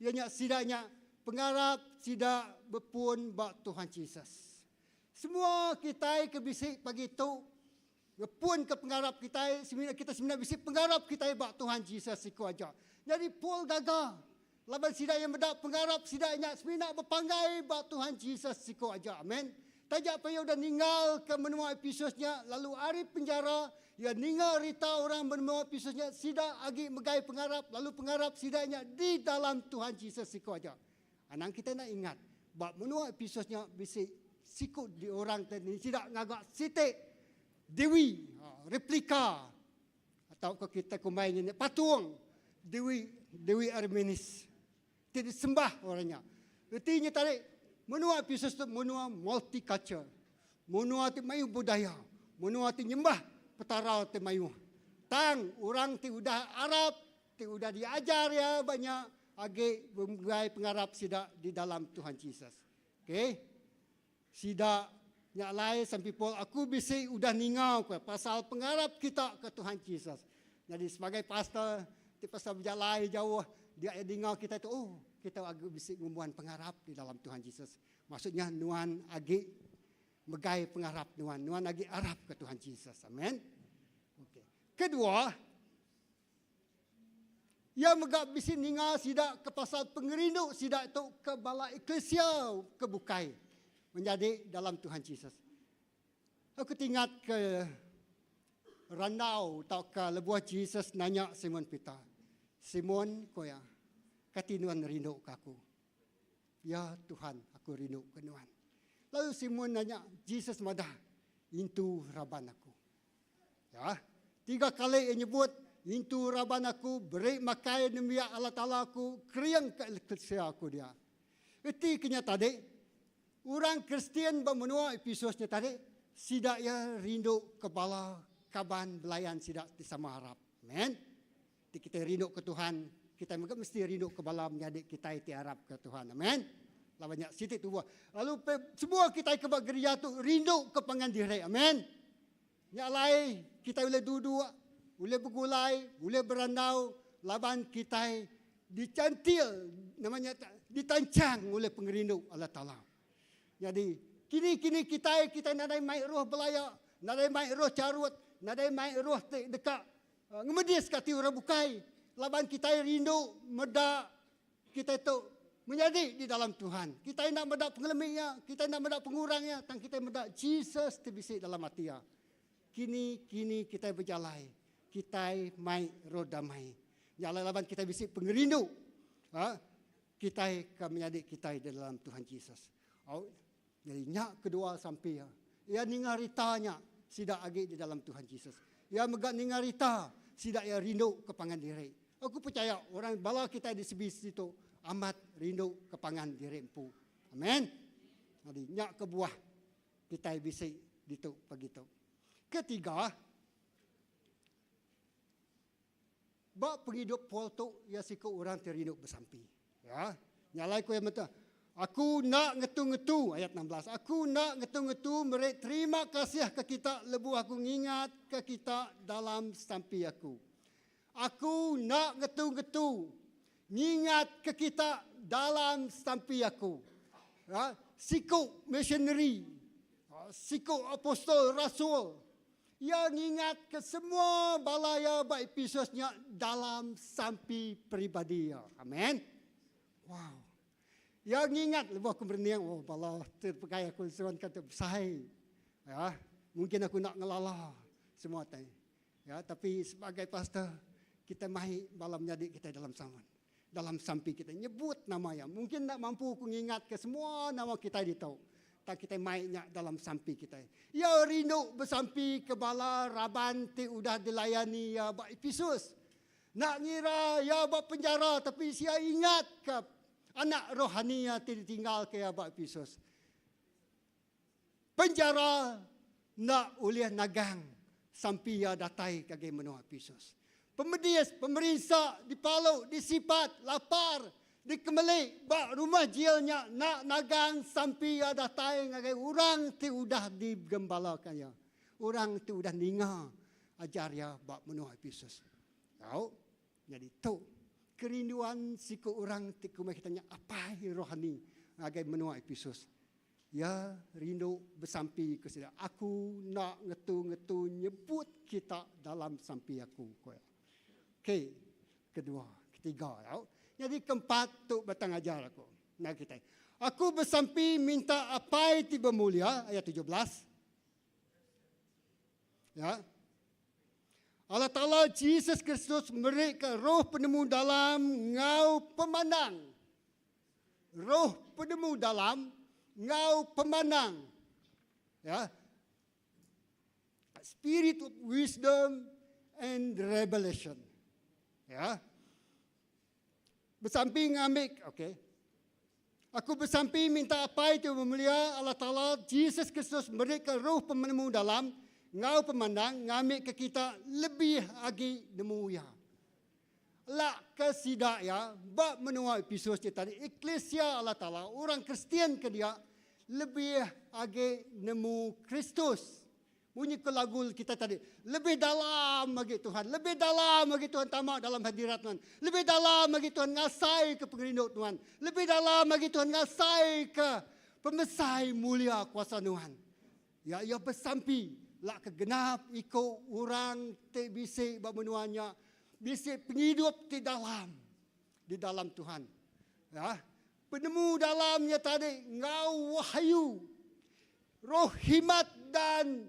iya nya sida nya pengarap sida bepun ba Tuhan Jesus. Semua kitai ke bisi pagi tu ngepunka pengarap kitai semina kita semina bisi pengarap kitai ba Tuhan Jesus siku aja. Nyadi Paul gaga Laban sida iya meda pengarap sida nya semina bepanggai ba Tuhan Jesus siku aja. Amen. Taja pa iya udah ninggalka menua Epesus nya, lalu ari penjara, iya ninga rita orang menua Epesus nya sida agi megai pengarap, lalu pengarap sida nya di dalam Tuhan Jesus siku aja. Anang kitai enda ingat, ba menua Epesus nya bisi siku di orang te sida ngaga siti dewi, replika Tauka kita kumbai nya nya patung Dewi Dewi Armenis ti disembah orang nya. Reti nya tadi menua Epesus tu menua multiculture. Menua ti mayuh budaya, menua ti nyembah petara ti mayuh. Tang orang ti udah arap, ti udah diajar iya ba nya agi bemegai pengarap sida di dalam Tuhan Jesus. Okay. Sida nya alai some people aku bisi udah ninga ku pasal pengarap kita ke Tuhan Jesus. Nyadi sebagai pastor ti pasal bejalai jauh dia iya ninga kita tu oh kita agi bisi ngembuan pengarap di dalam Tuhan Jesus. Maksudnya nuan agi megai pengarap nuan, nuan agi arap ke Tuhan Jesus. Amen. Okey. Kedua, Iya mega bisi ninga sida ke pasal pengerindu sida tu ke bala eklesia ke bukai menyadi dalam Tuhan Jesus. Aku tingat ke randau tauka lebuh Jesus nanya Simon Peter, Simon, ku iya, kati nuan rindu ke aku? Ya Tuhan, aku rindu ke nuan. Lalu Simon nanya, Jesus madah, intu raban aku. Ya. Tiga kali iya nyebut, Intu raban aku, beri makai nembiak Allah Taala aku, kering ke eklesia aku dia. Reti ke nya tadi, orang Kristian ba menua Epesus nya tadi, sida iya rindu ke bala kaban belayan sida ti sama arap. Amen. Ti kitai rindu ke Tuhan, kitai mega mesti rindu ke bala menyadi kitai ti arap ke Tuhan. Amen. Laban nya siti tubuh. Lalu semua kitai ke ba gereja tu rindu ke pangan diri. Amen. Nya alai, kitai ulih duduk, ulih begulai, ulih berandau laban kitai dicantil nama nya ditanchang ulih pengerindu Allah Taala. Nyadi, kini-kini kitai kitai nadai mai roh belaya, nadai mai roh charut, nadai mai roh ti deka ngemediska ati orang bukai laban kitai rindu meda Kitai tu menyadi di dalam Tuhan. Kitai enda meda pengelemi iya, kitai enda meda pengurang iya, tang kitai meda Jesus ti bisi dalam ati iya. Kini kini kitai bejalai, kitai mai roh damai. Nya alai laban kitai bisi pengerindu ha, kitai ke menyadi kitai di dalam Tuhan Jesus. Au, jadi nya kedua sampi iya. Iya ninga rita nya sida agi di dalam Tuhan Jesus. Iya mega ninga rita sida iya rindu ke pangan diri. Aku pechaya orang bala kitai di CBC tu amat rindu ke pangan diri empu. Amen. Jadi nya kebuah kitai bisi ditu pagi tu. Ketiga, ba pengidup Paul tu iya siku orang ti rindu besampi. Ya. Nya alai ku iya meta, Aku enda ngetu-ngetu, ayat 16, Aku enda ngetu-ngetu meri terima kasih ke kita lebuh aku ngingatka kita dalam sampi aku. Aku enda ngetu-ngetu ngingatka kita dalam sampi aku. Ha? Siku missionary, ha, siku apostol, rasul, iya ngingatka semua bala iya ba Epesus nya dalam sampi peribadi iya. Amen. Wow. Iya ngingat lebuh aku merening, oh bala ti pegai aku seruan ka tu besai. Ya, mungkin aku enda ngelala semua tai. Ya, tapi sebagai pastor kita mai bala menyadi kita dalam saman. Dalam sampi kita nyebut nama iya. Mungkin enda mampu aku ngingat ke semua nama kita ditu. Tang kita mai nya dalam sampi kita. Iya rindu besampi ke bala raban ti udah dilayani iya ba Epesus. Enda ngira iya ba penjara tapi sia ingatka anak rohani iya ti ditinggalka iya ba Epesus. Penjara enda ulih nagang sampi iya datai ngagai menua Epesus. Pemedis, pemerinsa, dipalu, disipat, lapar, dikemeli ba rumah jil nya enda nagang sampi iya datai ngagai orang ti udah digembalaka iya, orang ti udah ninga ajar iya ba menua Epesus. Tau, nyadi tu kerinduan siku orang ti kumbai kita nya apai rohani ngagai menua Epesus. Iya rindu besampi ke sida. Aku enda ngetu-ngetu nyebut kita dalam sampi aku, ku iya. Okey, kedua, ketiga tau. Nyadi keempat tu batang ajar aku ngagai kitai. Aku besampi minta Apai ti bemulia, ayat 17. Ya. Allah Taala Jesus Kristus merika roh penemu dalam ngau pemandang. Roh penemu dalam ngau pemandang. Ya. Spirit of wisdom and revelation. Ya. Besampi ngambil, okey. Aku besampi minta Apai ti bemulia Allah Taala Jesus Kristus merika roh penemu dalam enggau pemandang ngambika kita lebih agi nemu iya. Lak ke sida iya ba menua Epesus ti tadi eklesia Allah Taala orang Kristian ke dia lebih agi nemu Kristus. Munyi ke lagu kita tadi. Lebih dalam agi Tuhan. Lebih dalam agi Tuhan tama dalam hadirat Tuhan. Lebih dalam agi Tuhan ngasai ke pengerindu Tuhan. Lebih dalam agi Tuhan ngasai ke pemesai mulia kuasa Tuhan. Ya, ia besampi lak ke genap iko orang ti bisi ba menua nya bisi pengidup ti dalam di dalam Tuhan. Ya, penemu dalamnya tadi ngau wahyu Roh himat dan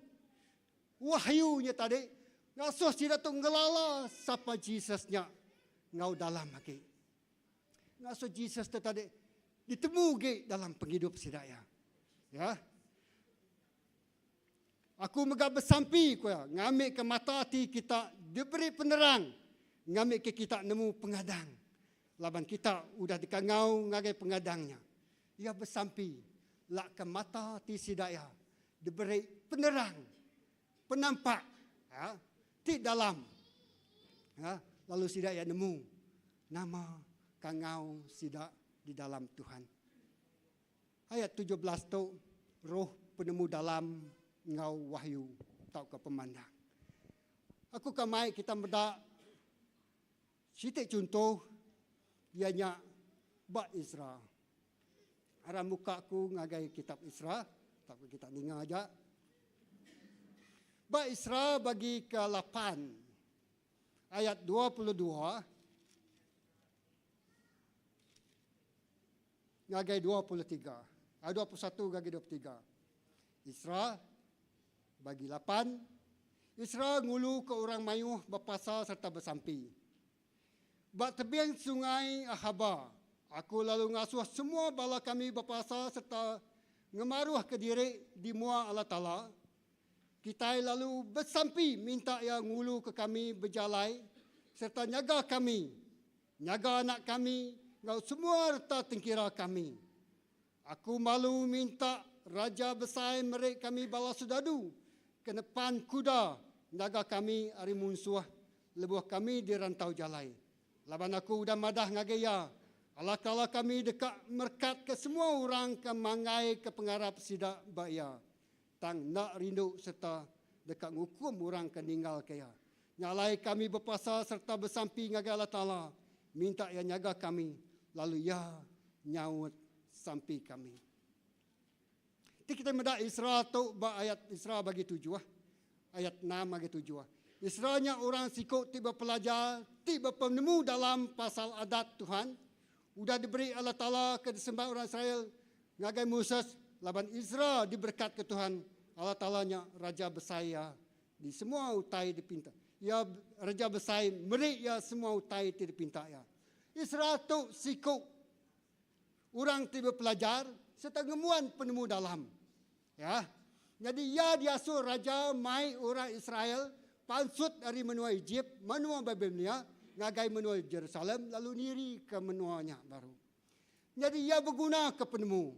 wahyu nya tadi ngasuh sida tu ngelala sapa Jesus nya enggau dalam agi. Ngasuh Jesus tu tadi ditemu agi dalam pengidup sida iya. Ya. Aku mega besampi ku iya ngambika mata ati kita diberi penerang ngambika kita nemu pengadang laban kita udah dikangau ngagai pengadang nya. Iya besampi lak ke mata ti sida iya diberi penerang, penampak ya, ti dalam ya, lalu sida iya nemu nama kangau sida di dalam Tuhan. Ayat 17 tu roh penemu dalam enggau wahyu tauka pemandang. Aku ka mai kita meda Siti chunto iya nya ba Isra. Aram muka aku ngagai kitab Isra, tauka kita ninga aja. Ba Isra bagi ke 8 ayat 22 ngagai 23. 21 ngagai 23. Isra Bagi lapan, Isra nguluka orang mayuh bepasa sereta besampi. Ba tebing Sungai Ahaba, aku lalu ngasuh semua bala kami bepasa sereta ngemaruhka diri di mua Allah Taala. Kitai lalu besampi minta Iya nguluka kami bejalai sereta nyaga kami, nyaga anak kami enggau semua reta tengkira kami. Aku malu minta Raja Besai meri kami bala soldadu ke nepan kuda nyaga kami ari munsuh lebuh kami di rantau jalai. Laban aku udah madah ngagai iya, Allah Taala kami deka merekatka semua orang ke manggaika pengarap sida ba Iya, tang enda rindu sereta deka ngukum orang ke ninggalka Iya. Nya alai kami bepasa sereta besampi ngagai Allah Taala, minta Iya nyaga kami, lalu Iya nyaut sampi kami. Ti kitai meda Isra tu ba ayat Isra bagi tujuh, ayat enam ngagai tujuh. Isra nya orang siku ti bepelajar ti bepenemu dalam pasal adat Tuhan, udah diberi Allah Taala ke disembah orang Israel ngagai Moses laban Isra diberekatka Tuhan Allah Taala nya Raja Besai iya di semua utai dipinta iya Raja Besai meri iya semua utai ti dipinta iya. Isra tu siku Orang ti bepelajar sereta ngembuan penemu dalam. Ya. Nyadi iya diasuh raja mai orang Israel pansut ari menua Ejip, menua Babilonia, ngagai menua Jerusalem lalu nirika menua nya baru. Nyadi iya begunaka penemu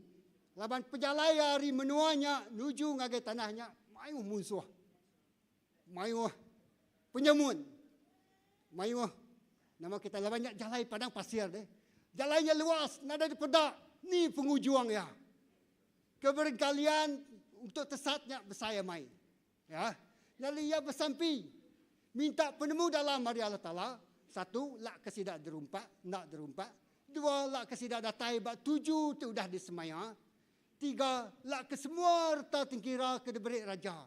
laban pejalai iya ari menua nya nuju ngagai tanah nya mayuh munsuh. Mayuh penyemun. Mayuh nama kita laban nya jalai padang pasir deh. Jalai nya luas nadai dipeda ni pengujung iya. Keberengkalian untuk tesat nya besai amai. Ya. Lalu iya besampi minta penemu dalam ari Allah Taala. Satu, lak ke sida derumpak, enda derumpak. Dua, lak ke sida datai ba tuju ti udah disemaya. Tiga, lak ke semua reta tengkira ke diberi raja.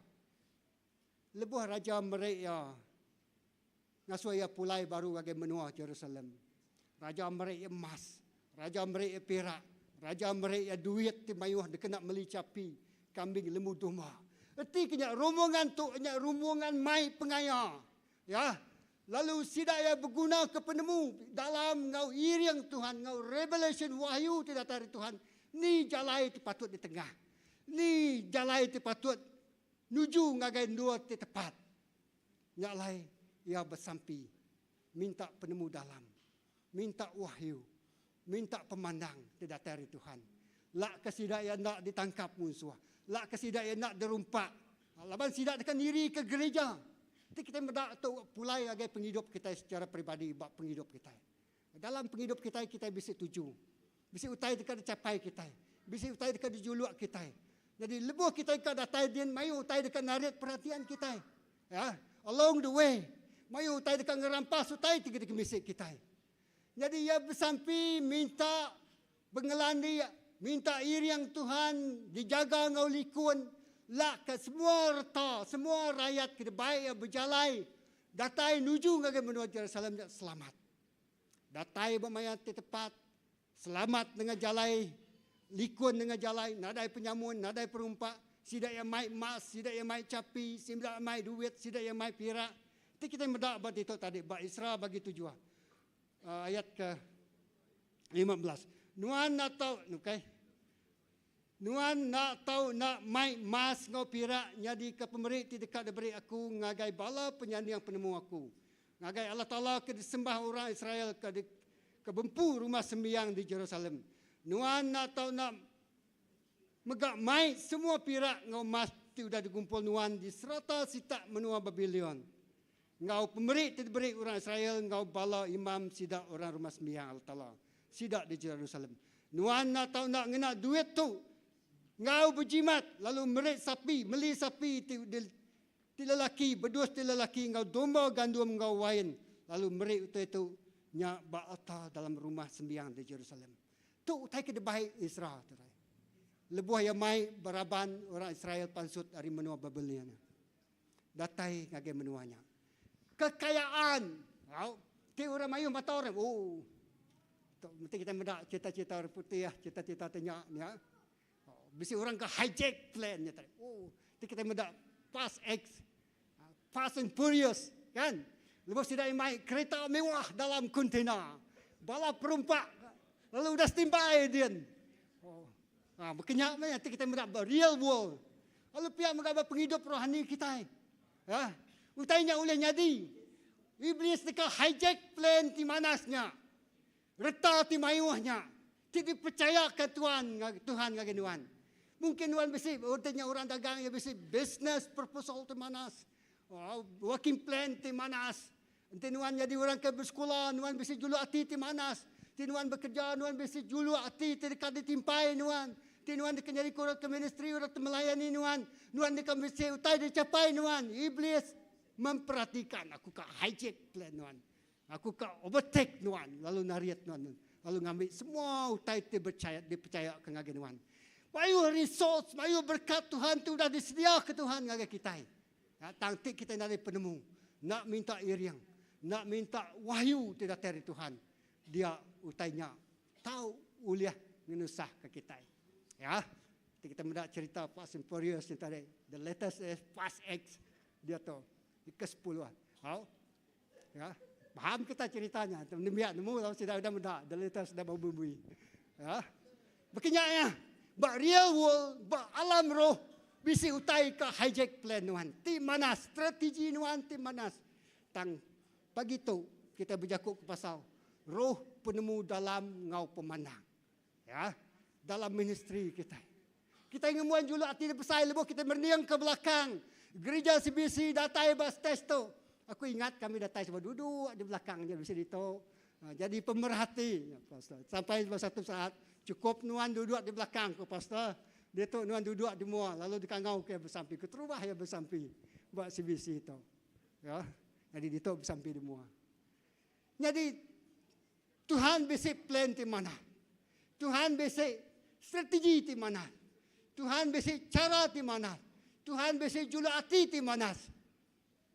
Lebuh raja meri iya ngasuh iya pulai baru ngagai menua Jerusalem, raja meri iya emas, raja meri iya pirak, raja meri iya duit ti mayuh dikena meli chapi, kambing, lembu, domba. Reti ke nya rombongan tu nya rombongan mai pengaya. Ya. Lalu sida iya begunaka penemu dalam enggau iring Tuhan enggau revelation wahyu ti datai ari Tuhan ni jalai ti patut ditengah. Ni jalai ti patut Nuju ngagai endur ti tepat. Nya alai iya besampi minta penemu dalam, minta wahyu, minta pemandang ti datai ari Tuhan. Lak ke sida iya enda ditangkap munsuh, lak ke sida iya enda dirumpak laban sida deka nirika gerija. Ti kitai meda tu pulai ngagai pengidup kitai secara peribadi ba pengidup kitai. Dalam pengidup kitai, kitai bisi tuju. Bisi utai deka dicapai kitai. Bisi utai deka dijuluk kitai. Jadi lebuh kitai ka datai din mayuh utai deka narit perhatian kitai. Ya, along the way mayuh utai deka ngerampas utai ti dikemisi kitai. Jadi iya besampi minta pengelandik, minta iring Tuhan dijaga enggau likun lak ka semua reta, semua rayat ke dibai iya bejalai datai nuju ngagai menua Jerusalem nya selamat. Datai ba maya ti tepat, selamat nengah jalai, likun nengah jalai, nadai penyamun, nadai perumpak, sida iya mai emas, sida iya mai chapi, sida iya mai duit, sida iya mai pirak. Ti kitai meda ba ditu tadi ba Isra bagi tujuh ayat ke 15. Nuan enda tau okay. Nuan enda tau enda mai emas enggau pirak nyadika pemeri ti deka diberi Aku ngagai bala penyanding penemu Aku, ngagai Allah Taala ke disembah orang Israel ke di, ke bempu Rumah Sembiang di Jerusalem. Nuan enda tau enda mega mai semua pirak enggau emas ti udah digumpul nuan di serata sitak menua Babilon, enggau pemeri ti diberi orang Israel enggau bala imam sida orang Rumah Sembiang Allah Taala sida di Jerusalem. Nuan enda tau enda ngena duit tu enggau bejimat lalu meri sapi, meli sapi ti ti lelaki, bedus ti lelaki enggau domba gandum enggau wain lalu meri utai tu nya ba alta dalam Rumah Sembiang di Jerusalem. Tu utai ke dibai Ezra tu rai. Lebuh iya mai beraban orang Israel pansut ari menua Babilonia. Datai ngagai menua nya. Kekayaan. Au. Ti orang mayuh mata orang. Oh. Tu mesti kita meda cerita-cerita orang putih, cerita-cerita ti nya nya. Oh, bisi orang ke hijack plan nya tadi. Oh, ti kita meda Fast X, Fast and Furious, kan? Lebuh sida mai kereta mewah dalam kontena. Bala perumpak lalu udah standby din. Oh. Ha, bekenya meh ti kita meda ba real world. Lalu pia mega ba pengidup rohani kitai. Ha, utai nya ulih nyadi. Iblis deka hijack plan ti manas nya. Reta ti mayuh nya ti dipercayaka Tuan Tuhan ngagai nuan. Mungkin nuan bisi reti nya orang dagang iya bisi business proposal ti manas. Working plan ti manas. Enti nuan nyadi orang ke besekula nuan bisi juluk ati ti manas. Ti nuan bekerja nuan bisi juluk ati ti deka ditimpai nuan. Ti nuan deka nyadi ke orang ke ministri orang ti melayani nuan, nuan deka bisi utai dicapai nuan. Iblis memperhatikan aku ka hijack plan nuan. Aku ka overtake nuan lalu narit nuan lalu ngambi semua utai ti bercaya dipercaya ke ngagai nuan. Mayuh resource, mayuh berkat Tuhan ti udah disediaka Tuhan ngagai kitai. Ya, tang ti kitai nadai penemu, enda minta iring, enda minta wahyu ti datai ari Tuhan, dia utai nya tau ulih ngenusahka kitai. Ya, ti kita meda cerita Fast and Furious ni tadi, the latest is Fast X dia tu, ke sepuluh. Au. Ya. Faham kita ceritanya. Nembiak nemu tau sida udah meda the latest udah bebui. Ya. Bekinya ya. Ba real world, ba alam roh bisi utai ka hijack plan nuan. Ti manas strategi nuan ti manas. Tang pagi tu kita bejaku ke pasal roh penemu dalam ngau pemandang. Ya. Dalam ministry kita. Kita ngembuan juluk ati ti besai lebuh kita merening ke belakang. Gerija CBC datai ba stage tu. Aku ingat kami datai sebab duduk di belakang je bisi ditu. Ha, jadi pemerhati. Ya, pastor. Sampai ba satu saat cukup nuan duduk di belakang ku pastor. Ditu nuan duduk di mua lalu dikangau ke besampi. Keterubah ya besampi ba CBC tu. Ya. Jadi ditu besampi di mua. Jadi Tuhan bisi plan ti manah. Tuhan bisi strategi ti manah. Tuhan bisi chara ti manah. Tuhan bisi juluk ati ti manah.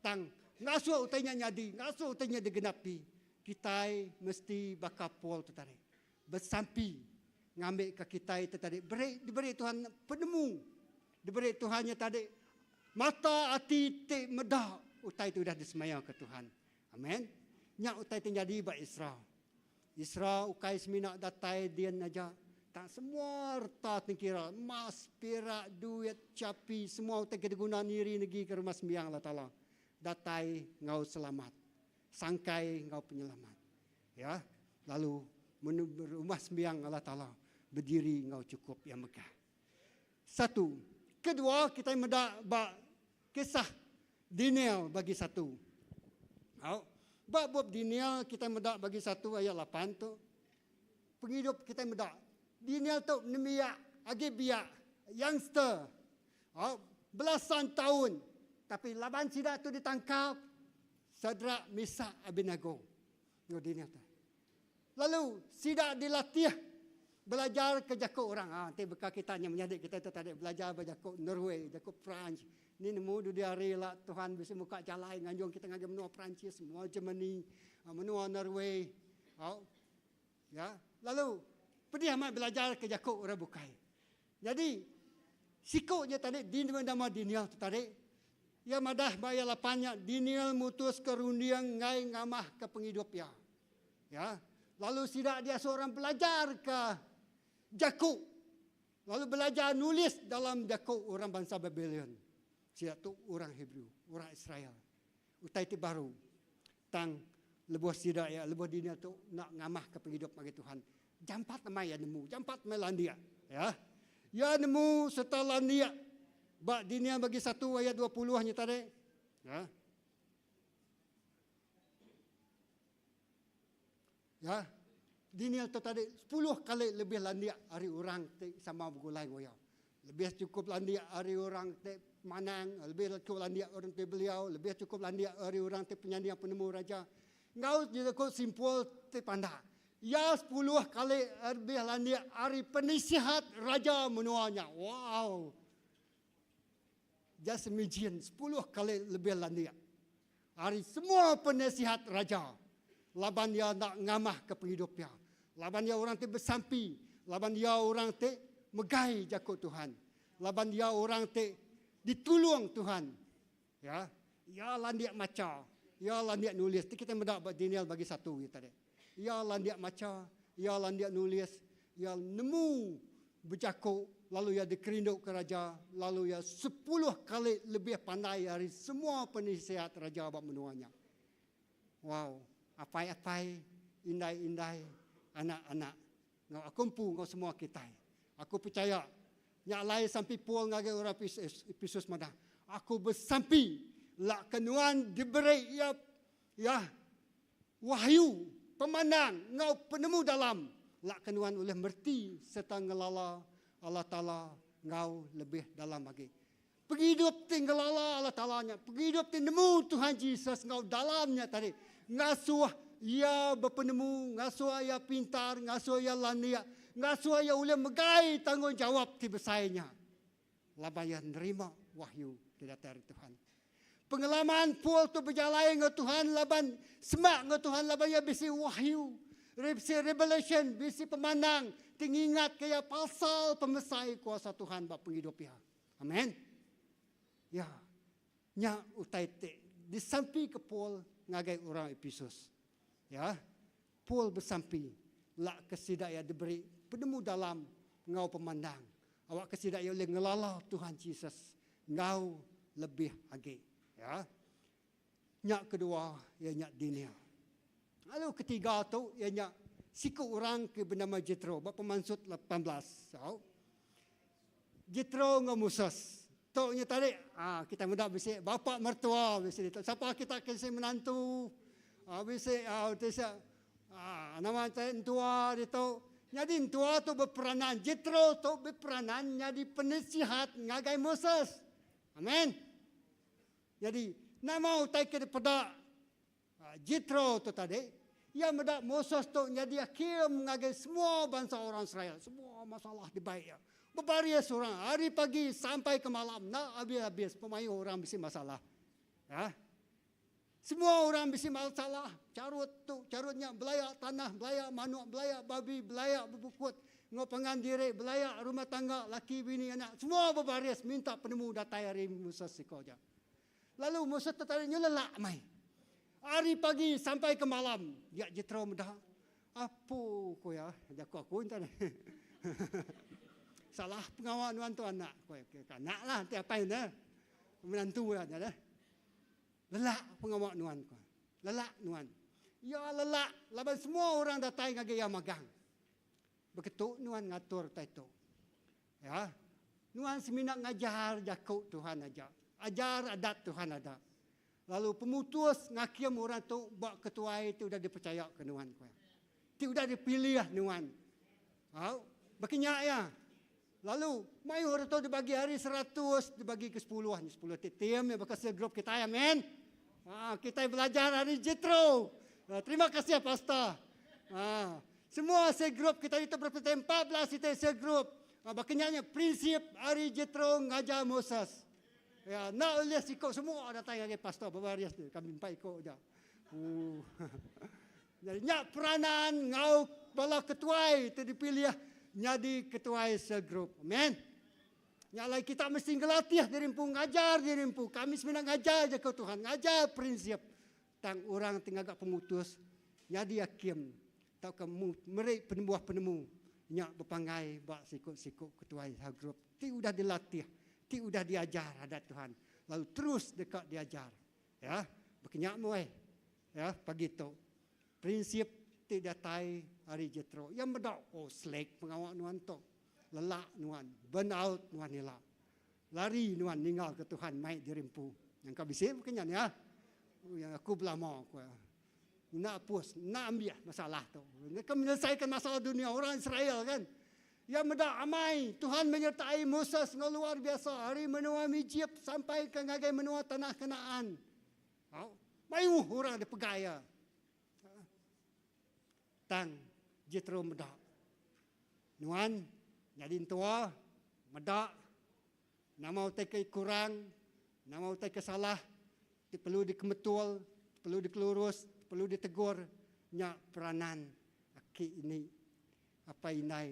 Tang ngasuh utai nya nyadi, ngasuh utai nya digenapi, kitai mesti baka Paul tu tadi. Besampi ngambika kitai tu tadi beri diberi Tuhan penemu, diberi Tuhan nya tadi mata ati ti meda utai ti udah disemayaka Tuhan. Amen. Nya utai ti nyadi ba Isra. Isra ukai semina datai din aja, tang semua reta tengkira, emas, pirak, duit, chapi, semua utai ke diguna niri negi ke rumah sembiang Allah Taala datai enggau selamat, sangkai enggau penyelamat. Ya, lalu rumah sembiang Allah Taala bediri enggau chukup iya mega. Satu. Kedua, kitai meda ba kisah Daniel bagi satu. Au. Ba bup Daniel kitai meda bagi satu ayat lapan tu. Pengidup kitai meda. Daniel tu nembiak agi biak, youngster. Au, belasan taun. Tapi laban sida tu ditangkap Sadrak, Mesak, Abednego enggau Daniel tu. Lalu sida dilatih belajar ke jaku orang. Ha, enti baka kita nya menyadi kita tu tadi belajar ba jaku Norway, jaku Peranch. Ni nemu dudi hari ila Tuhan bisi muka jalai nganjung kita ngagai menua Perancis, menua Germany, ha, menua Norway. Au. Ya. Lalu pedih amat belajar ke jaku orang bukai. Nyadi siku nya tadi di nama Daniel tu tadi iya madah ba iya lapan nya Daniel mutuska runding enggai ngamahka pengidup iya. Ya. Lalu sida diasuh orang belajarka jaku lalu belajar nulis dalam jaku orang bansa Babylon. Sida tu orang Hebrew, orang Israel. Utai ti baru. Tang lebuh sida iya lebuh Daniel tu enda ngamahka pengidup ngagai Tuhan, jampat amai iya nemu, jampat amai landik. Ya. Iya nemu sereta landik ba Daniel bagi satu ayat 20 nya tadi. Ya. Ya. Daniel tu tadi 10 kali lebih landik ari orang ti sama begulai enggau iya. Lebih chukup landik ari orang ti manang, lebih chukup landik orang ti beliau, lebih chukup landik ari orang ti penyanding penemu raja. Enggau jaku simpul ti pandak, iya 10 kali lebih landik ari penisihat raja menua nya. Wow! Just imagine, 10 kali lebih landik ari semua penasihat raja laban iya enda ngamahka pengidup iya, laban iya orang ti besampi, laban iya orang ti megai jaku Tuhan, laban iya orang ti ditulung Tuhan. Ya, iya landik macha, iya landik nulis. Ti kita meda ba Daniel bagi satu iya tadi. Iya landik macha, iya landik nulis, iya nemu bejaku lalu iya dikerinduka raja lalu iya sepuluh kali lebih pandai ari semua penasihat raja ba menua nya. Wow, apai-apai, indai-indai, anak-anak enggau aku empu enggau semua kitai. Aku pechaya nya alai sampi Paul ngagai orang Epesus madah, Aku besampi lak ke nuan diberi iya iya wahyu. pemandang enggau penemu dalam lak ke nuan ulih mereti sereta ngelala Allah Taala enggau lebih dalam agi. Pengidup ti ngelala Allah Taala nya, pengidup ti nemu Tuhan Jesus enggau dalam nya tadi, ngasuh iya bepenemu, ngasuh iya pintar, ngasuh iya landik, ngasuh iya ulih megai tanggungjawap ti besai nya laban iya nerima wahyu ti datai ari Tuhan. Pengalaman Paul tu bejalai enggau Tuhan laban semak enggau Tuhan laban iya bisi wahyu, bisi revelation, bisi pemandang ti ngingatka iya pasal pemesai kuasa Tuhan ba pengidup iya. Amen. Ya. Nya utai ti disampika Paul ngagai orang Epesus. Ya. Paul besampi lak ke sida iya diberi penemu dalam enggau pemandang awakka sida iya ulih ngelala Tuhan Jesus enggau lebih agi. Ya. Nya kedua iya nya Daniel. Lalu ketiga tu iya nya siku orang ke benama Jetro ba Pemansut 18. Au. Jetro enggau Moses. Tu nya tadi ha, kita meda bisi bapa mertua bisi ditu. Sapa kita ke bisi menantu ha, bisi ha, bisi ha, nama te entua ditu. Nyadi entua tu beperanan, Jetro tu beperanan nyadi penasihat ngagai Moses. Amen. Nyadi, nama utai ke dipeda Jetro tu tadi? Iya meda Moses tu nyadi hakim ngagai semua bansa orang Israel. Semua masalah dibai iya. Bebaris orang ari pagi sampai ke malam enda habis-habis pemayuh orang bisi masalah. Ya. Semua orang bisi masalah. Carut tu, carut nya, belaya tanah, belaya manuk, belaya babi, belaya bebukut enggau pangan diri, belaya rumah tangga, laki bini anak. Semua bebaris minta penemu datai ari Moses siko aja. Lalu Moses tertarik nyu lelak mai. Ari pagi sampai ke malam dia Jethro meda. Apu ku iya, jaku aku enta ni. Salah pengawa nuan tu anak ku iya. Anak lah enti apai ne. Menantu lah nya deh. Lelak pengawa nuan ku. Lelak nuan. Iya lelak laban semua orang datai ngagai iya magang. Beketu nuan ngatur utai tu. Ya. Nuan semina ngajar jaku Tuhan aja. Ajar adat Tuhan ada. Lalu pemutus ngakim orang tu ba ketuai ti udah dipercayaka nuan ku iya. Ti udah dipilih nuan. Au, baka nya iya. Lalu mayuh orang tu dibagi ari 100 dibagi ke 10. Ni 10 ti tim ya baka sel group kitai amen. Ha, kitai belajar ari Jethro. Ha, terima kasih pastor. Ha, Semua sel group kitai ditu berapa ti 14 iti sel group. Ha, baka nya nya prinsip ari Jethro ngajar Moses. Ya, enda ulih siko semua datai ngagai pastor bebaris tu. Kami empat iko aja. Uh. Jadi nya peranan ngau bala ketuai ti dipilih nyadi ketuai sel group. Amen. Nya alai kita mesti ngelatih diri empu, ngajar diri empu. Kami semina ngajar jaku Tuhan, ngajar prinsip. Tang orang ti ngaga pemutus nyadi akim tauka meri penembuah penemu nya bepanggai ba siku-siku ketuai grup ti udah dilatih, ti udah diajar adat Tuhan lalu terus deka diajar. Ya, baka nya meh ya pagi tu. Prinsip ti datai ari Jethro. Iya meda oh slack pengawa nuan tu. Lelak nuan, burn out nuan ila. Lari nuan ninggalka Tuhan mai diri empu. Nyangka bisi baka nya nya. Yang aku belama ku iya. Enda apus, enda ambih masalah tu. Nya ke menyelesaikan masalah dunia orang Israel kan. Iya meda amai Tuhan menyertai Moses enggau luar biasa ari menua Egypt sampai ke ngagai menua tanah Kanaan. Au, mayuh orang dipegai iya. Tang Jethro meda. Nuan nyadi entua meda nama utai ke kurang, nama utai ke salah ti perlu dikemetul, perlu dikelurus, perlu ditegur nya peranan aki ini apai indai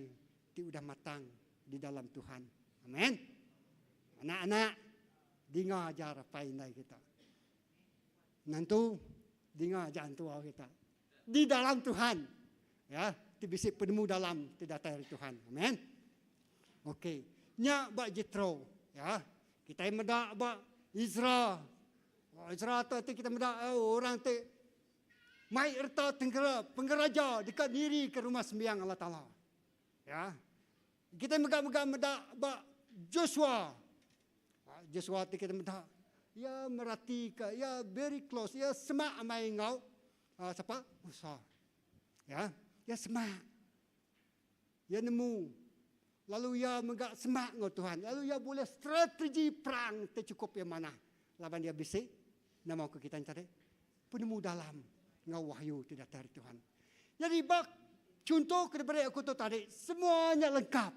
ti udah matang di dalam Tuhan. Amen. Anak-anak dinga ajar apai indai kita. Nentu dinga ajar entua kita. Di dalam Tuhan. Ya, ti bisi penemu dalam ti datai ari Tuhan. Amen. Okey. Nya ba Jethro, ya. Kitai meda ba Ezra. Oh, Ezra tu ti kita meda oh, orang ti mai erta tengkera pengeraja deka niri ke rumah sembiang Allah Taala. Ya. Kita mega-mega meda ba Joshua. Joshua ti kita meda iya meratika iya very close iya semak amai enggau uh, sapa Musa. Ya, iya semak. Iya nemu lalu iya mega semak enggau Tuhan. Lalu iya bulih strategi perang ti chukup iya manah laban iya bisi nama ku kitai tadi penemu dalam enggau wahyu ti datai ari Tuhan. Nyadi ba chunto ke diberi aku tu tadi semua nya lengkap.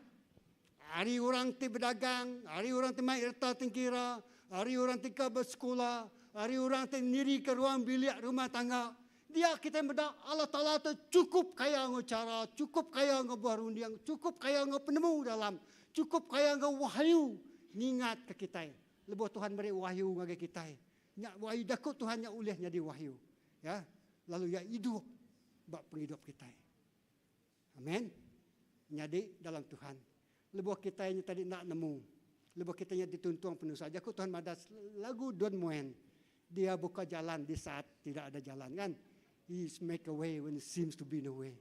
Ari orang ti bedagang, ari orang ti mai reta tengkira, ari orang ti ka besekula, ari orang ti nirika ruang bilik rumah tangga, Dia kitai meda Allah Taala tu chukup kaya enggau chara, chukup kaya enggau buah runding, chukup kaya enggau penemu dalam, chukup kaya enggau wahyu ngingatka kitai. Lebuh Tuhan meri wahyu ngagai kitai, nya wahyu jaku Tuhan nya ulih nyadi wahyu. Ya, lalu iya idup ba pengidup kitai. Amen. Nyadi dalam Tuhan. Lebuh kitai nya tadi enda nemu. Lebuh kitai nya dituntung penusah. Jaku Tuhan madah lagu Don Moen. Dia buka jalan di saat tidak ada jalan kan. He is make a way when it seems to be no way.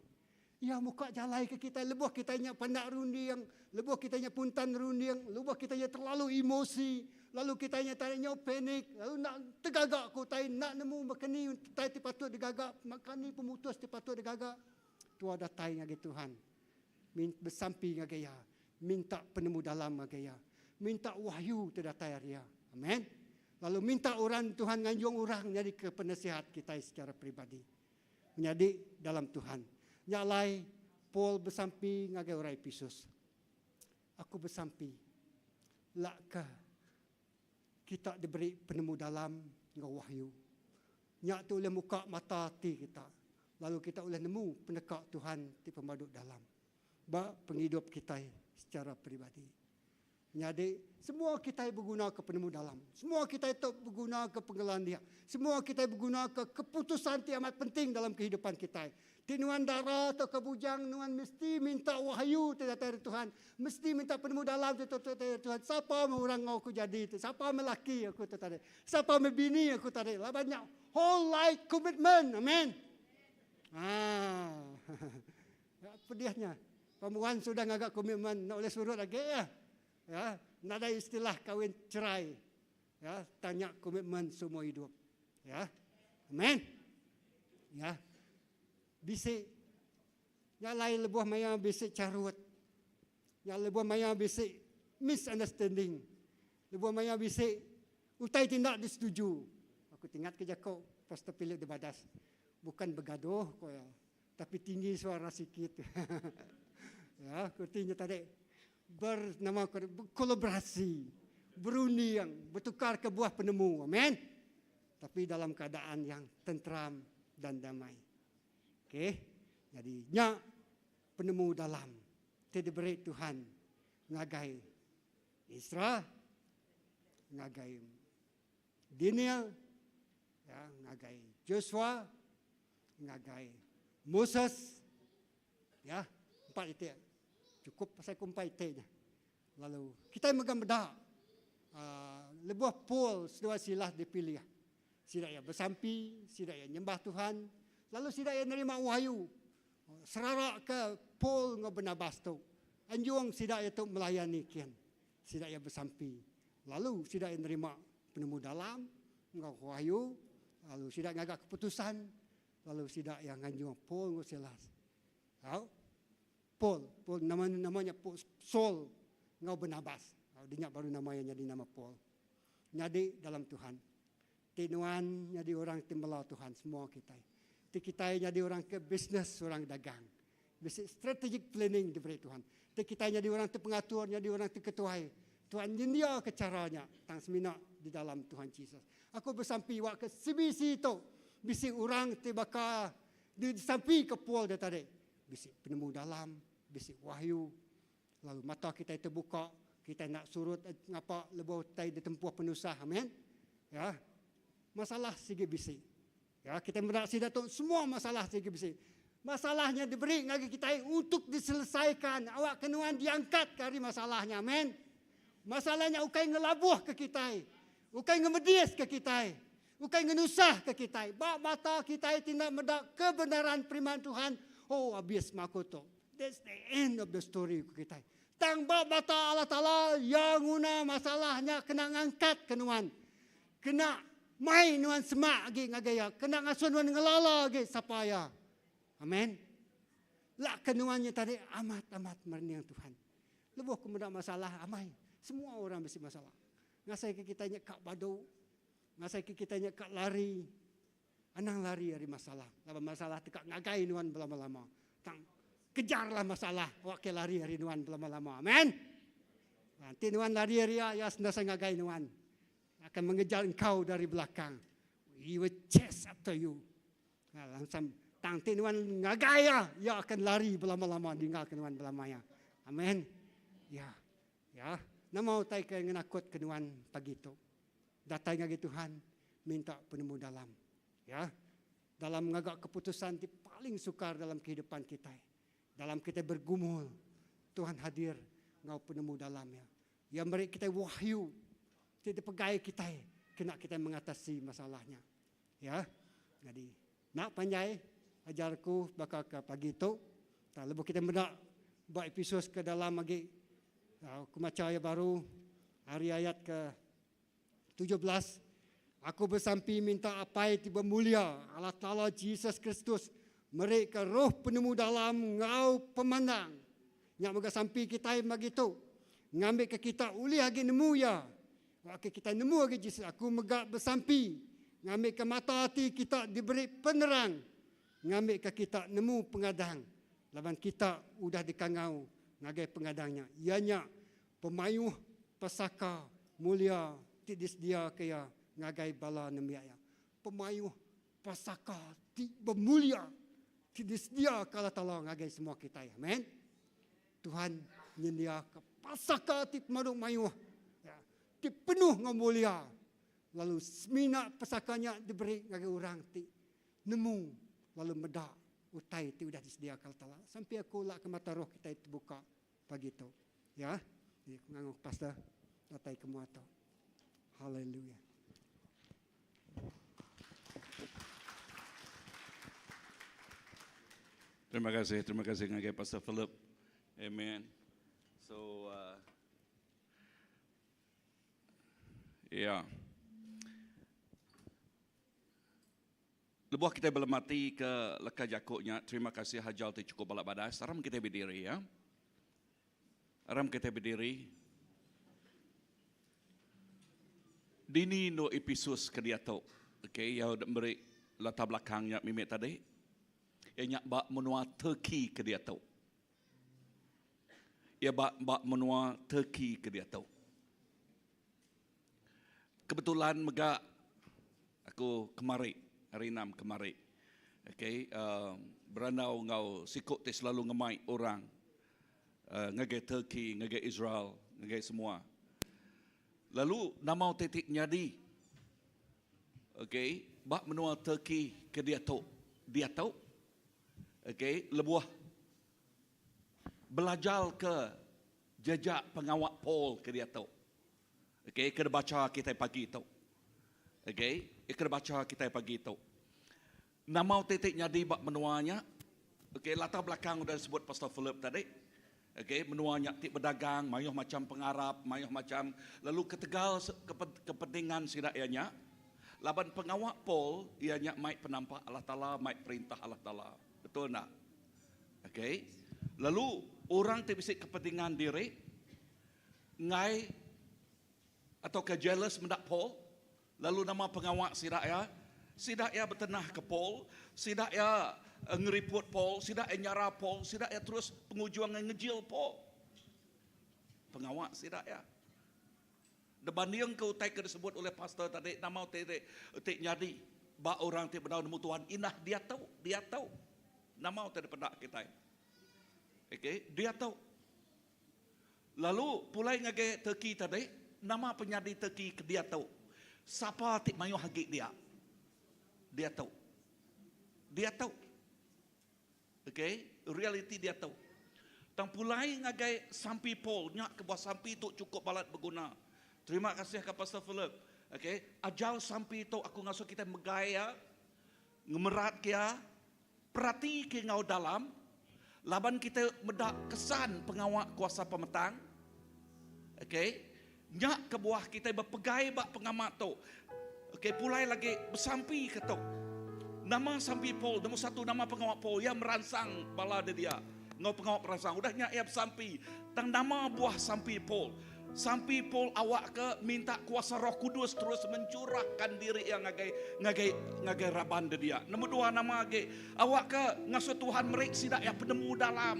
Iya muka jalai ke kitai lebuh kitai nya pandak runding, lebuh kitai nya puntan runding, lebuh kitai nya terlalu emosi, lalu kitai nya tadi nyau panik, lalu enda tegaga ke utai, enda nemu baka ni utai ti patut digaga, baka ni pemutus ti patut digaga. Tua datai ngagai Tuhan, besampi ngagai Iya, minta penemu dalam ngagai Iya, minta wahyu ti datai ari Iya. Amen. Lalu minta orang Tuhan nganjung orang nyadika penasihat kitai secara peribadi. Menyadi dalam Tuhan. Nya alai Paul besampi ngagai orang Epesus. Aku besampi lakka Kita diberi penemu dalam enggau wahyu. Nya ti ulih muka mata ati kita, lalu kita ulih nemu peneka Tuhan ti pemadu dalam ba pengidup kitai secara peribadi. Nyadi, semua kitai begunaka penemu dalam. Semua kitai tu begunaka pengelandik. Semua kitai begunaka keputusan ti amat penting dalam kehidupan kitai. Ti nuan dara tauka bujang, nuan mesti minta wahyu ti datai ari Tuhan. Mesti minta penemu dalam ti datai ari Tuhan. Sapa meh orang enggau aku jadi tu? Sapa meh laki aku tu tadi? Sapa meh bini aku tadi? Laban nya whole life commitment. Amen. Ah. Pedih nya. Pemuan sudah ngaga komitmen, enda ulih surut agi ya. Ya, nadai istilah kawin cerai. Ya, tang nya komitmen seumur idup. Ya. Amen. Ya. Bisi nya alai lebuh maya bisi charut. Nya lebuh maya bisi misunderstanding. Lebuh maya bisi utai ti enda disetuju. Aku tingat ke jako Pastor Philip de Badas. Bukan begaduh ko iya. Tapi tinggi suara sikit. ya, ku ti nya tadi. Ber nama ko berkolaborasi, berunding, betukar ke buah penemu. Amen. Tapi dalam keadaan yang tenteram dan damai. Okey. Jadi nya penemu dalam ti diberi Tuhan ngagai Isra, ngagai Daniel, ya, ngagai Joshua, ngagai Moses, ya, empat iti. Cukup pasal ku empat iti nya. Lalu kitai mega meda aaa lebuh Paul seduai Silas dipilih, sida iya besampi, sida iya nyembah Tuhan, lalu sida iya nerima wahyu seraraka Paul enggau Barnabas tu anjung sida iya tu melayani kin. Sida iya besampi, lalu sida iya nerima penemu dalam enggau wahyu, lalu sida ngaga keputusan, lalu sida iya nganjung Paul enggau Silas. Au. Paul, Paul nama nama nya Paul, Saul enggau Barnabas. Udah nya baru nama iya nyadi nama Paul. Nyadi dalam Tuhan. Ti nuan nyadi orang ti mela Tuhan semua kitai. Ti kitai nyadi orang ke bisnes orang dagang. Bisi strategic planning diberi Tuhan. Ti kitai nyadi orang ti pengatur, nyadi orang ti ketuai. Tuhan nyendiaka chara nya tang semina di dalam Tuhan Jesus. Aku besampi wak ke CBC tu bisi orang ti baka disampika Paul dia tadi. Bisi penemu dalam, bisi wahyu, lalu mata kitai tebuka, kitai enda surut ngapa lebuh utai ditempuh penusah. Amen. Ya. Masalah sigi bisi. Ya, kitai meda sida tu semua masalah sigi bisi. Masalah nya diberi ngagai kitai untuk diselesaikan awakka nuan diangkatka ari masalah nya. Amen. Masalah nya ukai ngelabuhka kitai, ukai ngemediska kitai, Ukai ngenusahka kitai. Ba mata kitai ti enda meda kebenaran periman Tuhan, oh abis meh aku tu. That's the end of the story ku kitai. Tang ba mata Allah Taala, Iya nguna masalah nya kena ngangkatka nuan. Kena mai nuan semak agi ngagai Iya. Kena ngasuh nuan ngelala agi sapa Iya. Amen. Lak ke nuan nya tadi amat-amat merening Tuhan. Lebuh ku meda masalah amai, semua orang bisi masalah. Ngasai ke kitai nya ka badu, ngasai ke kitai nya ka lari. Anang lari ari masalah laban masalah ti ka ngagai nuan belama-lama. Tang kejarlah masalah awak ke lari ari nuan belama-lama. Amen. Ha, enti nuan lari ari iya, iya sentiasa ngagai nuan. Akan mengejar engkau dari belakang. He will chase after you. Ha, langsung tang ti nuan ngagai iya, iya akan lari belama-lama ninggalka nuan belama iya. Amen. Ya. Ya. Nama utai ke ngenakut ke nuan pagi tu? Datai ngagai Tuhan minta penemu dalam. Ya. Dalam ngaga keputusan ti paling sukar dalam kehidupan kitai. Dalam kitai bergumul, Tuhan hadir enggau penemu dalam iya. Iya meri kitai wahyu ti dipegai kitai kena kitai mengatasi masalah nya. Ya. Jadi, enda panjai ajar aku baka ke pagi tu. Tang lebuh kitai meda ba Epesus ke dalam agi aku macha iya baru ari ayat ke 17, Aku besampi minta Apai ti bemulia, Allah Taala Jesus Kristus, merika roh penemu dalam enggau pemandang. Nya mega sampi kitai magi tu, ngambika kita ulih agi nemu Iya. Awakka kitai nemu agi Jesus. Aku mega besampi ngambika mata ati kita diberi penerang, ngambika kita nemu pengadang, laban kita udah dikangau ngagai pengadang nya, iya nya Pemayuh pesaka mulia ti disediaka iya ngagai bala nembiak iya. Pemayuh pesaka ti bemulia ti disediaka Allah Taala ngagai semua kitai. Amen. Tuhan nyendiaka pesaka ti pemadu mayuh, ya, ti penuh enggau mulia. Lalu semina pesaka nya diberi ngagai orang ti nemu lalu meda utai ti udah disediaka Allah Taala. Sampai aku lak ke mata roh kitai tebuka pagi tu. Ya. Ni aku ngangau pastor datai ke mua tu. Hallelujah.
Terima kasih, terima kasih ngagai Pastor Philip. Amen. So uh, yeah. Lebuh kitai belemati ke leka jaku nya, terima kasih Hajal ti chukup bala badas. Aram kitai bediri ya. Aram kitai bediri. Dini endur Epesus ke diatu? Okey, iya udah meri latar belakang nya mimit tadi. Iya nya ba menua Turkey ke diatu. Iya ba ba menua Turkey ke diatu. Kebetulan mega aku kemari, hari enam kemari, okay, uh, berandau enggau siku ti selalu ngemai orang uh, ngagai Turkey, ngagai Israel, ngagai semua. Lalu nama utai ti nyadi okay, ba menua Turkey ke diatu, diatu okay, lebuh belajar ke jejak pengawa Paul ke diatu. Okey, ke dibacha kitai pagi tu. Okey, ke dibacha kitai pagi tu. Nama utai ti nyadi ba menua nya? Okey, latar belakang udah disebut Pastor Philip tadi. Okey, menua nya ti bedagang, mayuh macham pengarap, mayuh macham lalu ketegal kepentingan sida iya nya, laban pengawa Paul iya nya mai penampak Allah Taala, mai perintah Allah Taala. Betul enda? Okey. Lalu orang ti bisi kepentingan diri Enggai atauka jealous meda Paul, lalu nama pengawa sida iya? Sida iya betenahka Paul, sida iya ngeriput Paul, sida iya nyara Paul, sida iya terus pengujung iya ngejil Paul. Pengawa sida iya. Dibandingka utai ke disebut oleh pastor tadi, nama utai ti, ti nyadi ba orang ti bedau nemu Tuhan indah diatu, diatu. Nama utai dipeda kitai? Okey, diatu. Lalu pulai ngagai Turkey tadi, nama penyadi Turkey ke diatu? Sapa ti mayuh agi dia? Diatu. Diatu. Okey, realiti diatu. Tang pulai ngagai sampi Paul, nya kebuah sampi tu chukup balat beguna. Terima kasih ka Pastor Philip. Okey, ajar sampi tu aku ngasuh kitai megai iya, ngemeratka iya, Perati ke enggau dalam, laban kitai meda kesan pengawa kuasa pemetang. Okay, nya kebuah kitai bepegai ba pengamat tu. Okay, pulai lagi besampi ke tu. Nama sampi Paul, nombor satu nama pengawa Paul, iya meransang bala de dia enggau pengawa peransang. Udah nya iya besampi. Tang nama buah sampi Paul? Sampi Paul awakka minta kuasa Roh Kudus terus mencurahkan diri iya ngagai ngagai ngagai raban de dia. Nombor dua nama agi awakka ngasuh Tuhan meri sida iya penemu dalam.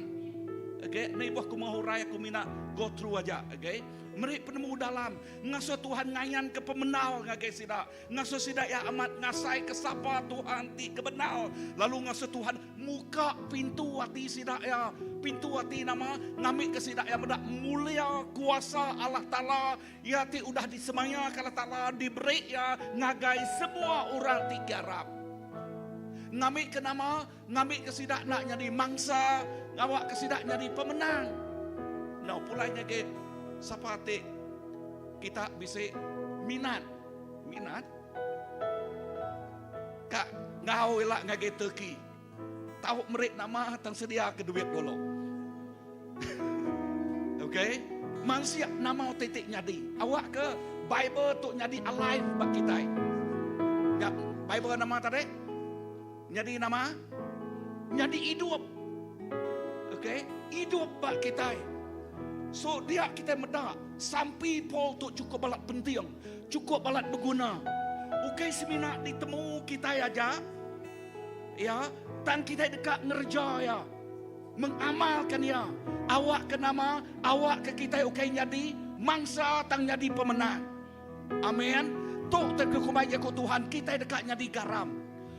Okay, ni buah ku mahu rai aku mina go through aja. Okay, meri penemu dalam ngasuh Tuhan ngayan ke pemenal ngagai sida. Ngasuh sida iya amat ngasai ke sapa Tuhan ti kebendar, lalu ngasuh Tuhan muka pintu ati sida iya. Pintu ati nama? Ngambika sida iya meda mulia kuasa Allah Taala iya ti udah disemayaka Allah Taala diberi iya ngagai semua orang ti kiarap. Ngambika nama? Ngambika sida enda nyadi mangsa, ngawakka sida nyadi pemenang. Enggau pulai ngagai sapa ti kita bisi minat. Minat ka enggau ila ngagai Turkey. Tau meri nama tang sedia ke duit dulu. Okey, mansik nama utai ti nyadi. Awak ke Bible tu nyadi alive ba kitai. Nya Bible nama tadi? Nyadi nama? Nyadi idup. Okey, idup ba kitai. So dia kitai meda sampi Paul tu cukup balat penting, cukup balat beguna. Ukai semina ditemu kitai aja, ya, tang kitai deka ngereja iya, mengamalkan iya. Awak ke nama, awak ke kitai ukai nyadi mangsa tang nyadi pemenang. Amen. Tu te ke kumbai jaku Tuhan, kitai deka nyadi garam.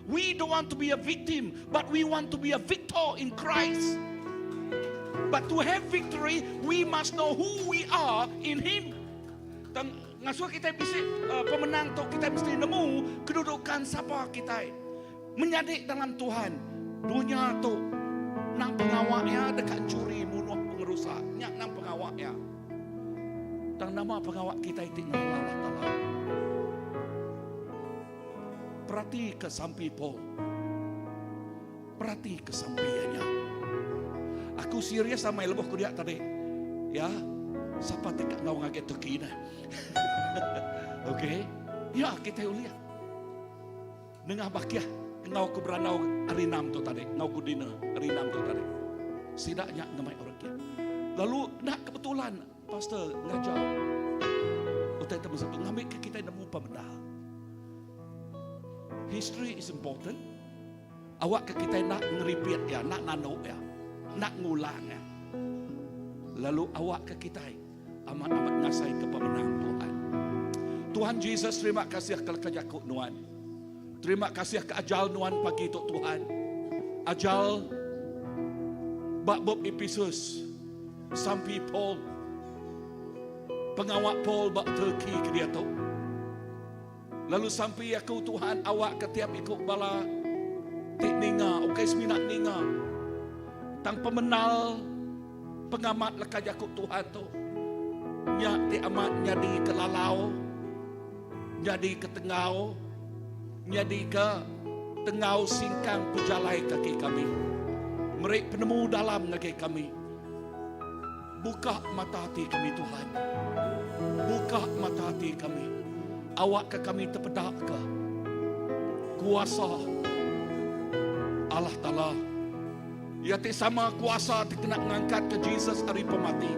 We don't want to be a victim, but we want to be a victor in Christ. But to have victory, we must know who we are in Him. Tang ngasuh kita bisi pemenang tu kita mesti nemu kedudukan sapa kita. Menyadi dalam Tuhan, dunya tu nang pengawa iya deka curi munuh pengerusak. Nya nang pengawa iya. Tang nama pengawa kita ti ngelala Allah Taala. Perati ke sampi Paul. Perati ke sampi nya. Aku serius sama lebuh ku dia tadi. Ya, siapa ti ka ngau ngagai Turki dah. Okey. Ya, kita uliah. Nengah bakih enggau aku berandau hari enam tu tadi, enggau aku dinner hari enam tu tadi. Sida nya ngemai orang kia. Lalu nak kebetulan pastor ngajar utai tu masa tu ngambil ke kita nemu pemendar. History is important. Awak ke kita nak ngeripit ya, nak nanduk ya, nak ngulang ya. Lalu awak ke kita amat-amat ngasai ke pemenang Tuhan. Tuhan Jesus, terima kasih ke leka jaku Nuan. Terima kasih ke ajal Nuan pagi tu Tuhan. Ajal bak bab Ephesus sampai Paul pengawak Paul bak Turki ke dia tu. Lalu sampai aku Tuhan awak ke tiap ikut bala ti ninga, ukai semina ninga. Tang pemenal pengamat leka jaku Tuhan tu. Nya ti amat nyadi ke lalau, nyadi ke tengau, nyadi ke tengau singkang pejalai kaki kami. Meri penemu dalam ngagai kami. Buka mata hati kami Tuhan. Buka mata hati kami. Awak ke kami terpedak ke kuasa Allah Ta'ala. Ia ti sama kuasa ti kena ngangkat ke Jesus ari pemati.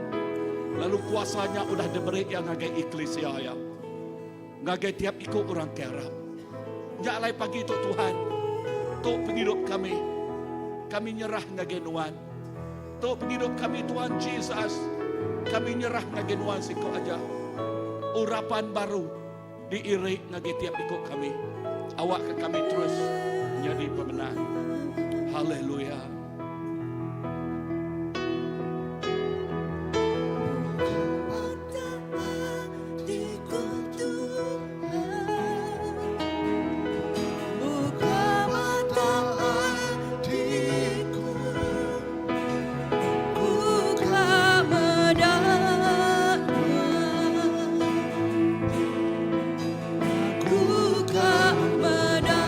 Lalu kuasanya udah diberi yang ngagai eklesia ya. Ngagai tiap ikut orang ke Arab. Nya alai pagi tu Tuhan. Tu penghidup kami. Kami nyerah ngagai Nuan. Tu penghidup kami Tuhan Jesus. Kami nyerah ngagai Nuan siko aja. Urapan baru diirik ngagai tiap ikut kami. Awak ke kami terus jadi pemenang. Haleluya.
Buka mata hatiku, buka medaknya, buka medaknya.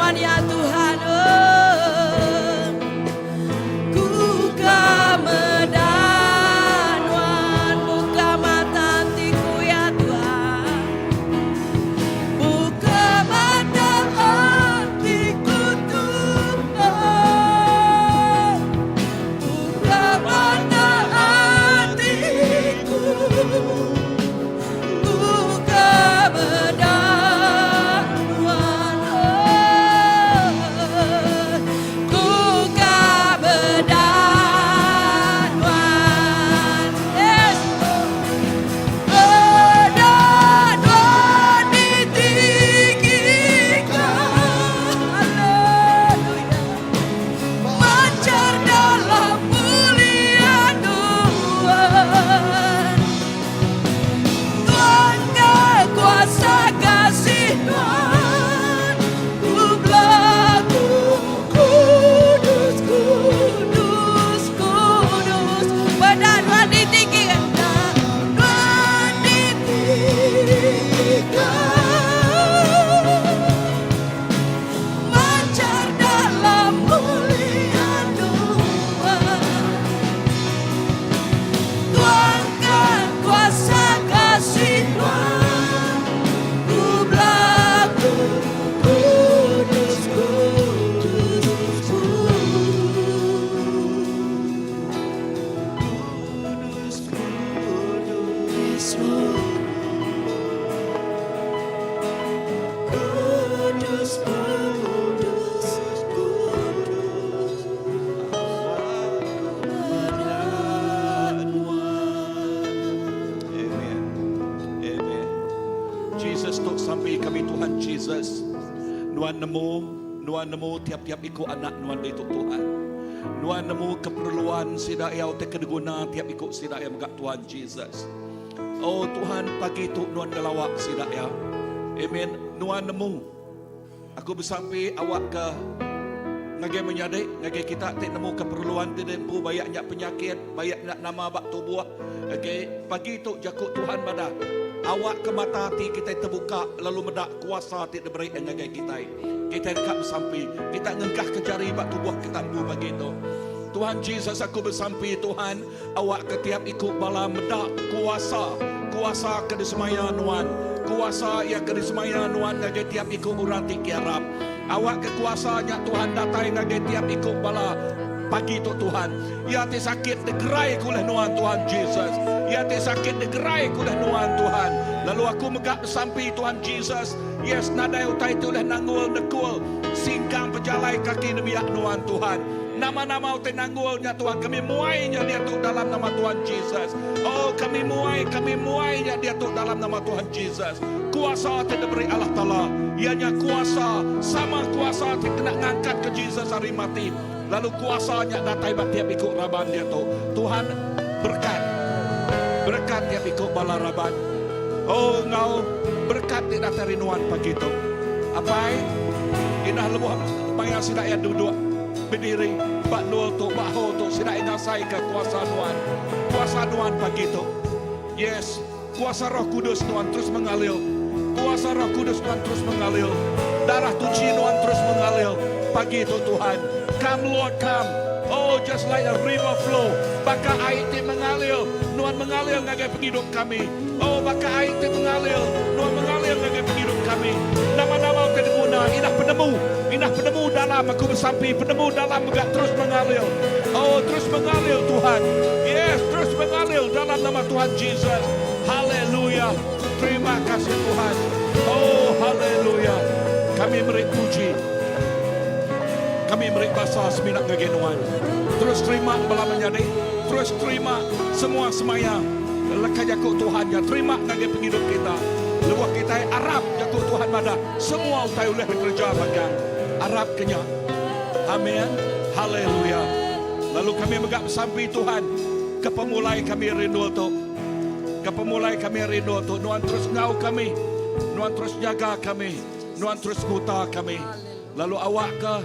Nuan ya Tuhan. Oh. Ku ka meda Nuan buka mata atiku ya Tuhan. Buka mata atiku Tuhan. Buka mata atiku. Ku ka meda Nuan. Oh. Ku ka meda Nuan. Yes. Meda Nuan ditinggikan. Haleluya. Mancar dalam mulia Tuhan. Tuangkan kuasa kasih Tuhan. Ku belagu kudus, kudus, kudus. Meda Tuhan ditinggikan. Tuhan ditinggikan. Mancar dalam mulia Tuhan. Tuangkan kuasa kasih Tuhan. Ku belagu kudus, kudus, kudus.
Kudus, kudus.
Yes, Lord. Kudus, kudus, kudus.
Meda Amen. Amen. Jesus tu sampai kami Tuhan Jesus. Nuan nemu, nuan nemu tiap-tiap iku anak nuan ditu Tuhan. Nuan nemu keperluan sida ya te kedeguna tiap iku sida ya megak Tuhan Jesus. Oh Tuhan pagi tu nuan ngelawak sida ya. Amen. Nuan nemu. Aku besampi awak ke ngagai menyadi ngagai kita ti nemu keperluan ti dempu bayak nya penyakit bayak nya nama bak tubuh okey pagi tu jaku Tuhan madah awak ke mata ati kita terbuka lalu medak kuasa ti diberi ngagai kita kita dekat besampi kita ngengkah ke jari bak tubuh kita empu pagi tu Tuhan Jesus aku besampi Tuhan awak ke tiap ikut bala medak kuasa kuasa ke disemaya nuan kuasa yang ke disemaya nuan ngagai tiap ikut orang ti kiarap awak ke kuasanya Tuhan datai ngagai tiap ikut bala pagi tu Tuhan ya ti sakit digerai kuleh nuan Tuhan Jesus ya ti sakit digerai kuleh nuan Tuhan lalu aku megak besampi Tuhan Jesus yes nadai utai tu leh nanggul nekul singkang pejalai kaki nebiak nuan Tuhan Nama-nama utai nanggulnya Tuhan kami muainya dia tu dalam nama Tuhan Jesus. Oh kami muai, kami muainya dia tu dalam nama Tuhan Jesus. Kuasa ti diberi Allah Taala, ianya kuasa sama kuasa ti kena ngangkat ke Jesus hari mati. Lalu kuasanya datai bak tiap ikut raban dia tu. Tuhan berkat. Berkat tiap ikut bala raban. Oh ngau berkat ti datai rinuan pagi tu. Apai indah lebuh maya sida ya duduk berdiri bak nul tu bak ho tu sida ngasai ke kuasa nuan. Kuasa nuan pagi tu. Yes, kuasa Roh Kudus Tuhan terus mengalir. Kuasa Roh Kudus Tuhan terus mengalir. Darah suci Tuhan terus mengalir. Pagi itu Tuhan. Come Lord, come. Oh, just like a river flow. Baka air ti mengalir. Nuan mengalir ngagai penghidup kami. Oh, baka air ti mengalir. Nuan mengalir ngagai penghidup kami. Nama-nama ke diguna. Inah penemu. Inah penemu dalam aku bersampi. Penemu dalam juga terus mengalir. Oh, terus mengalir Tuhan. Yes, terus mengalir dalam nama Tuhan Jesus. Haleluya. Terima kasih Tuhan. Oh, haleluya. Kami beri puji. Kami beri basa seminak ngagai Nuan. Terus terima bala menyadi. Terus terima semua semaya. Leka jaku Tuhan ya. Terima ngagai penghidup kita. Lebuh kita arap jaku Tuhan pada semua utai oleh bekerja bagian. Arap kenya. Amin. Haleluya. Lalu kami megak besampi Tuhan ke pemulai kami rindu tu. Ke pemulai kami rindu tu. Nuan terus ngau kami. Nuan terus jaga kami. Nuan terus nguta kami. Lalu awak ke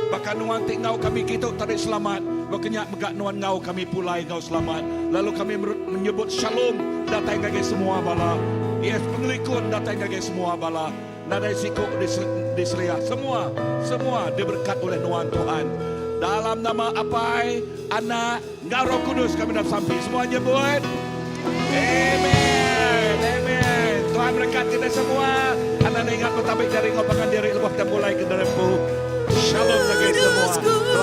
bahkan nuan ti ngau kami kita tadi selamat. Bakenyak megak nuan ngau kami pulai ngau selamat. Lalu kami menyebut shalom datang ngagai semua bala. Yes, pengelikun datang ngagai semua bala. Nadai siku diselia. Semua, semua diberkat oleh Nuan Tuhan. Dalam nama Apai, Anak, enggau Roh Kudus kami dah sampai. Semua nyebut. Amen. Amen. Tuhan berkat kita semua. Anda ingat bertabik jari ngau.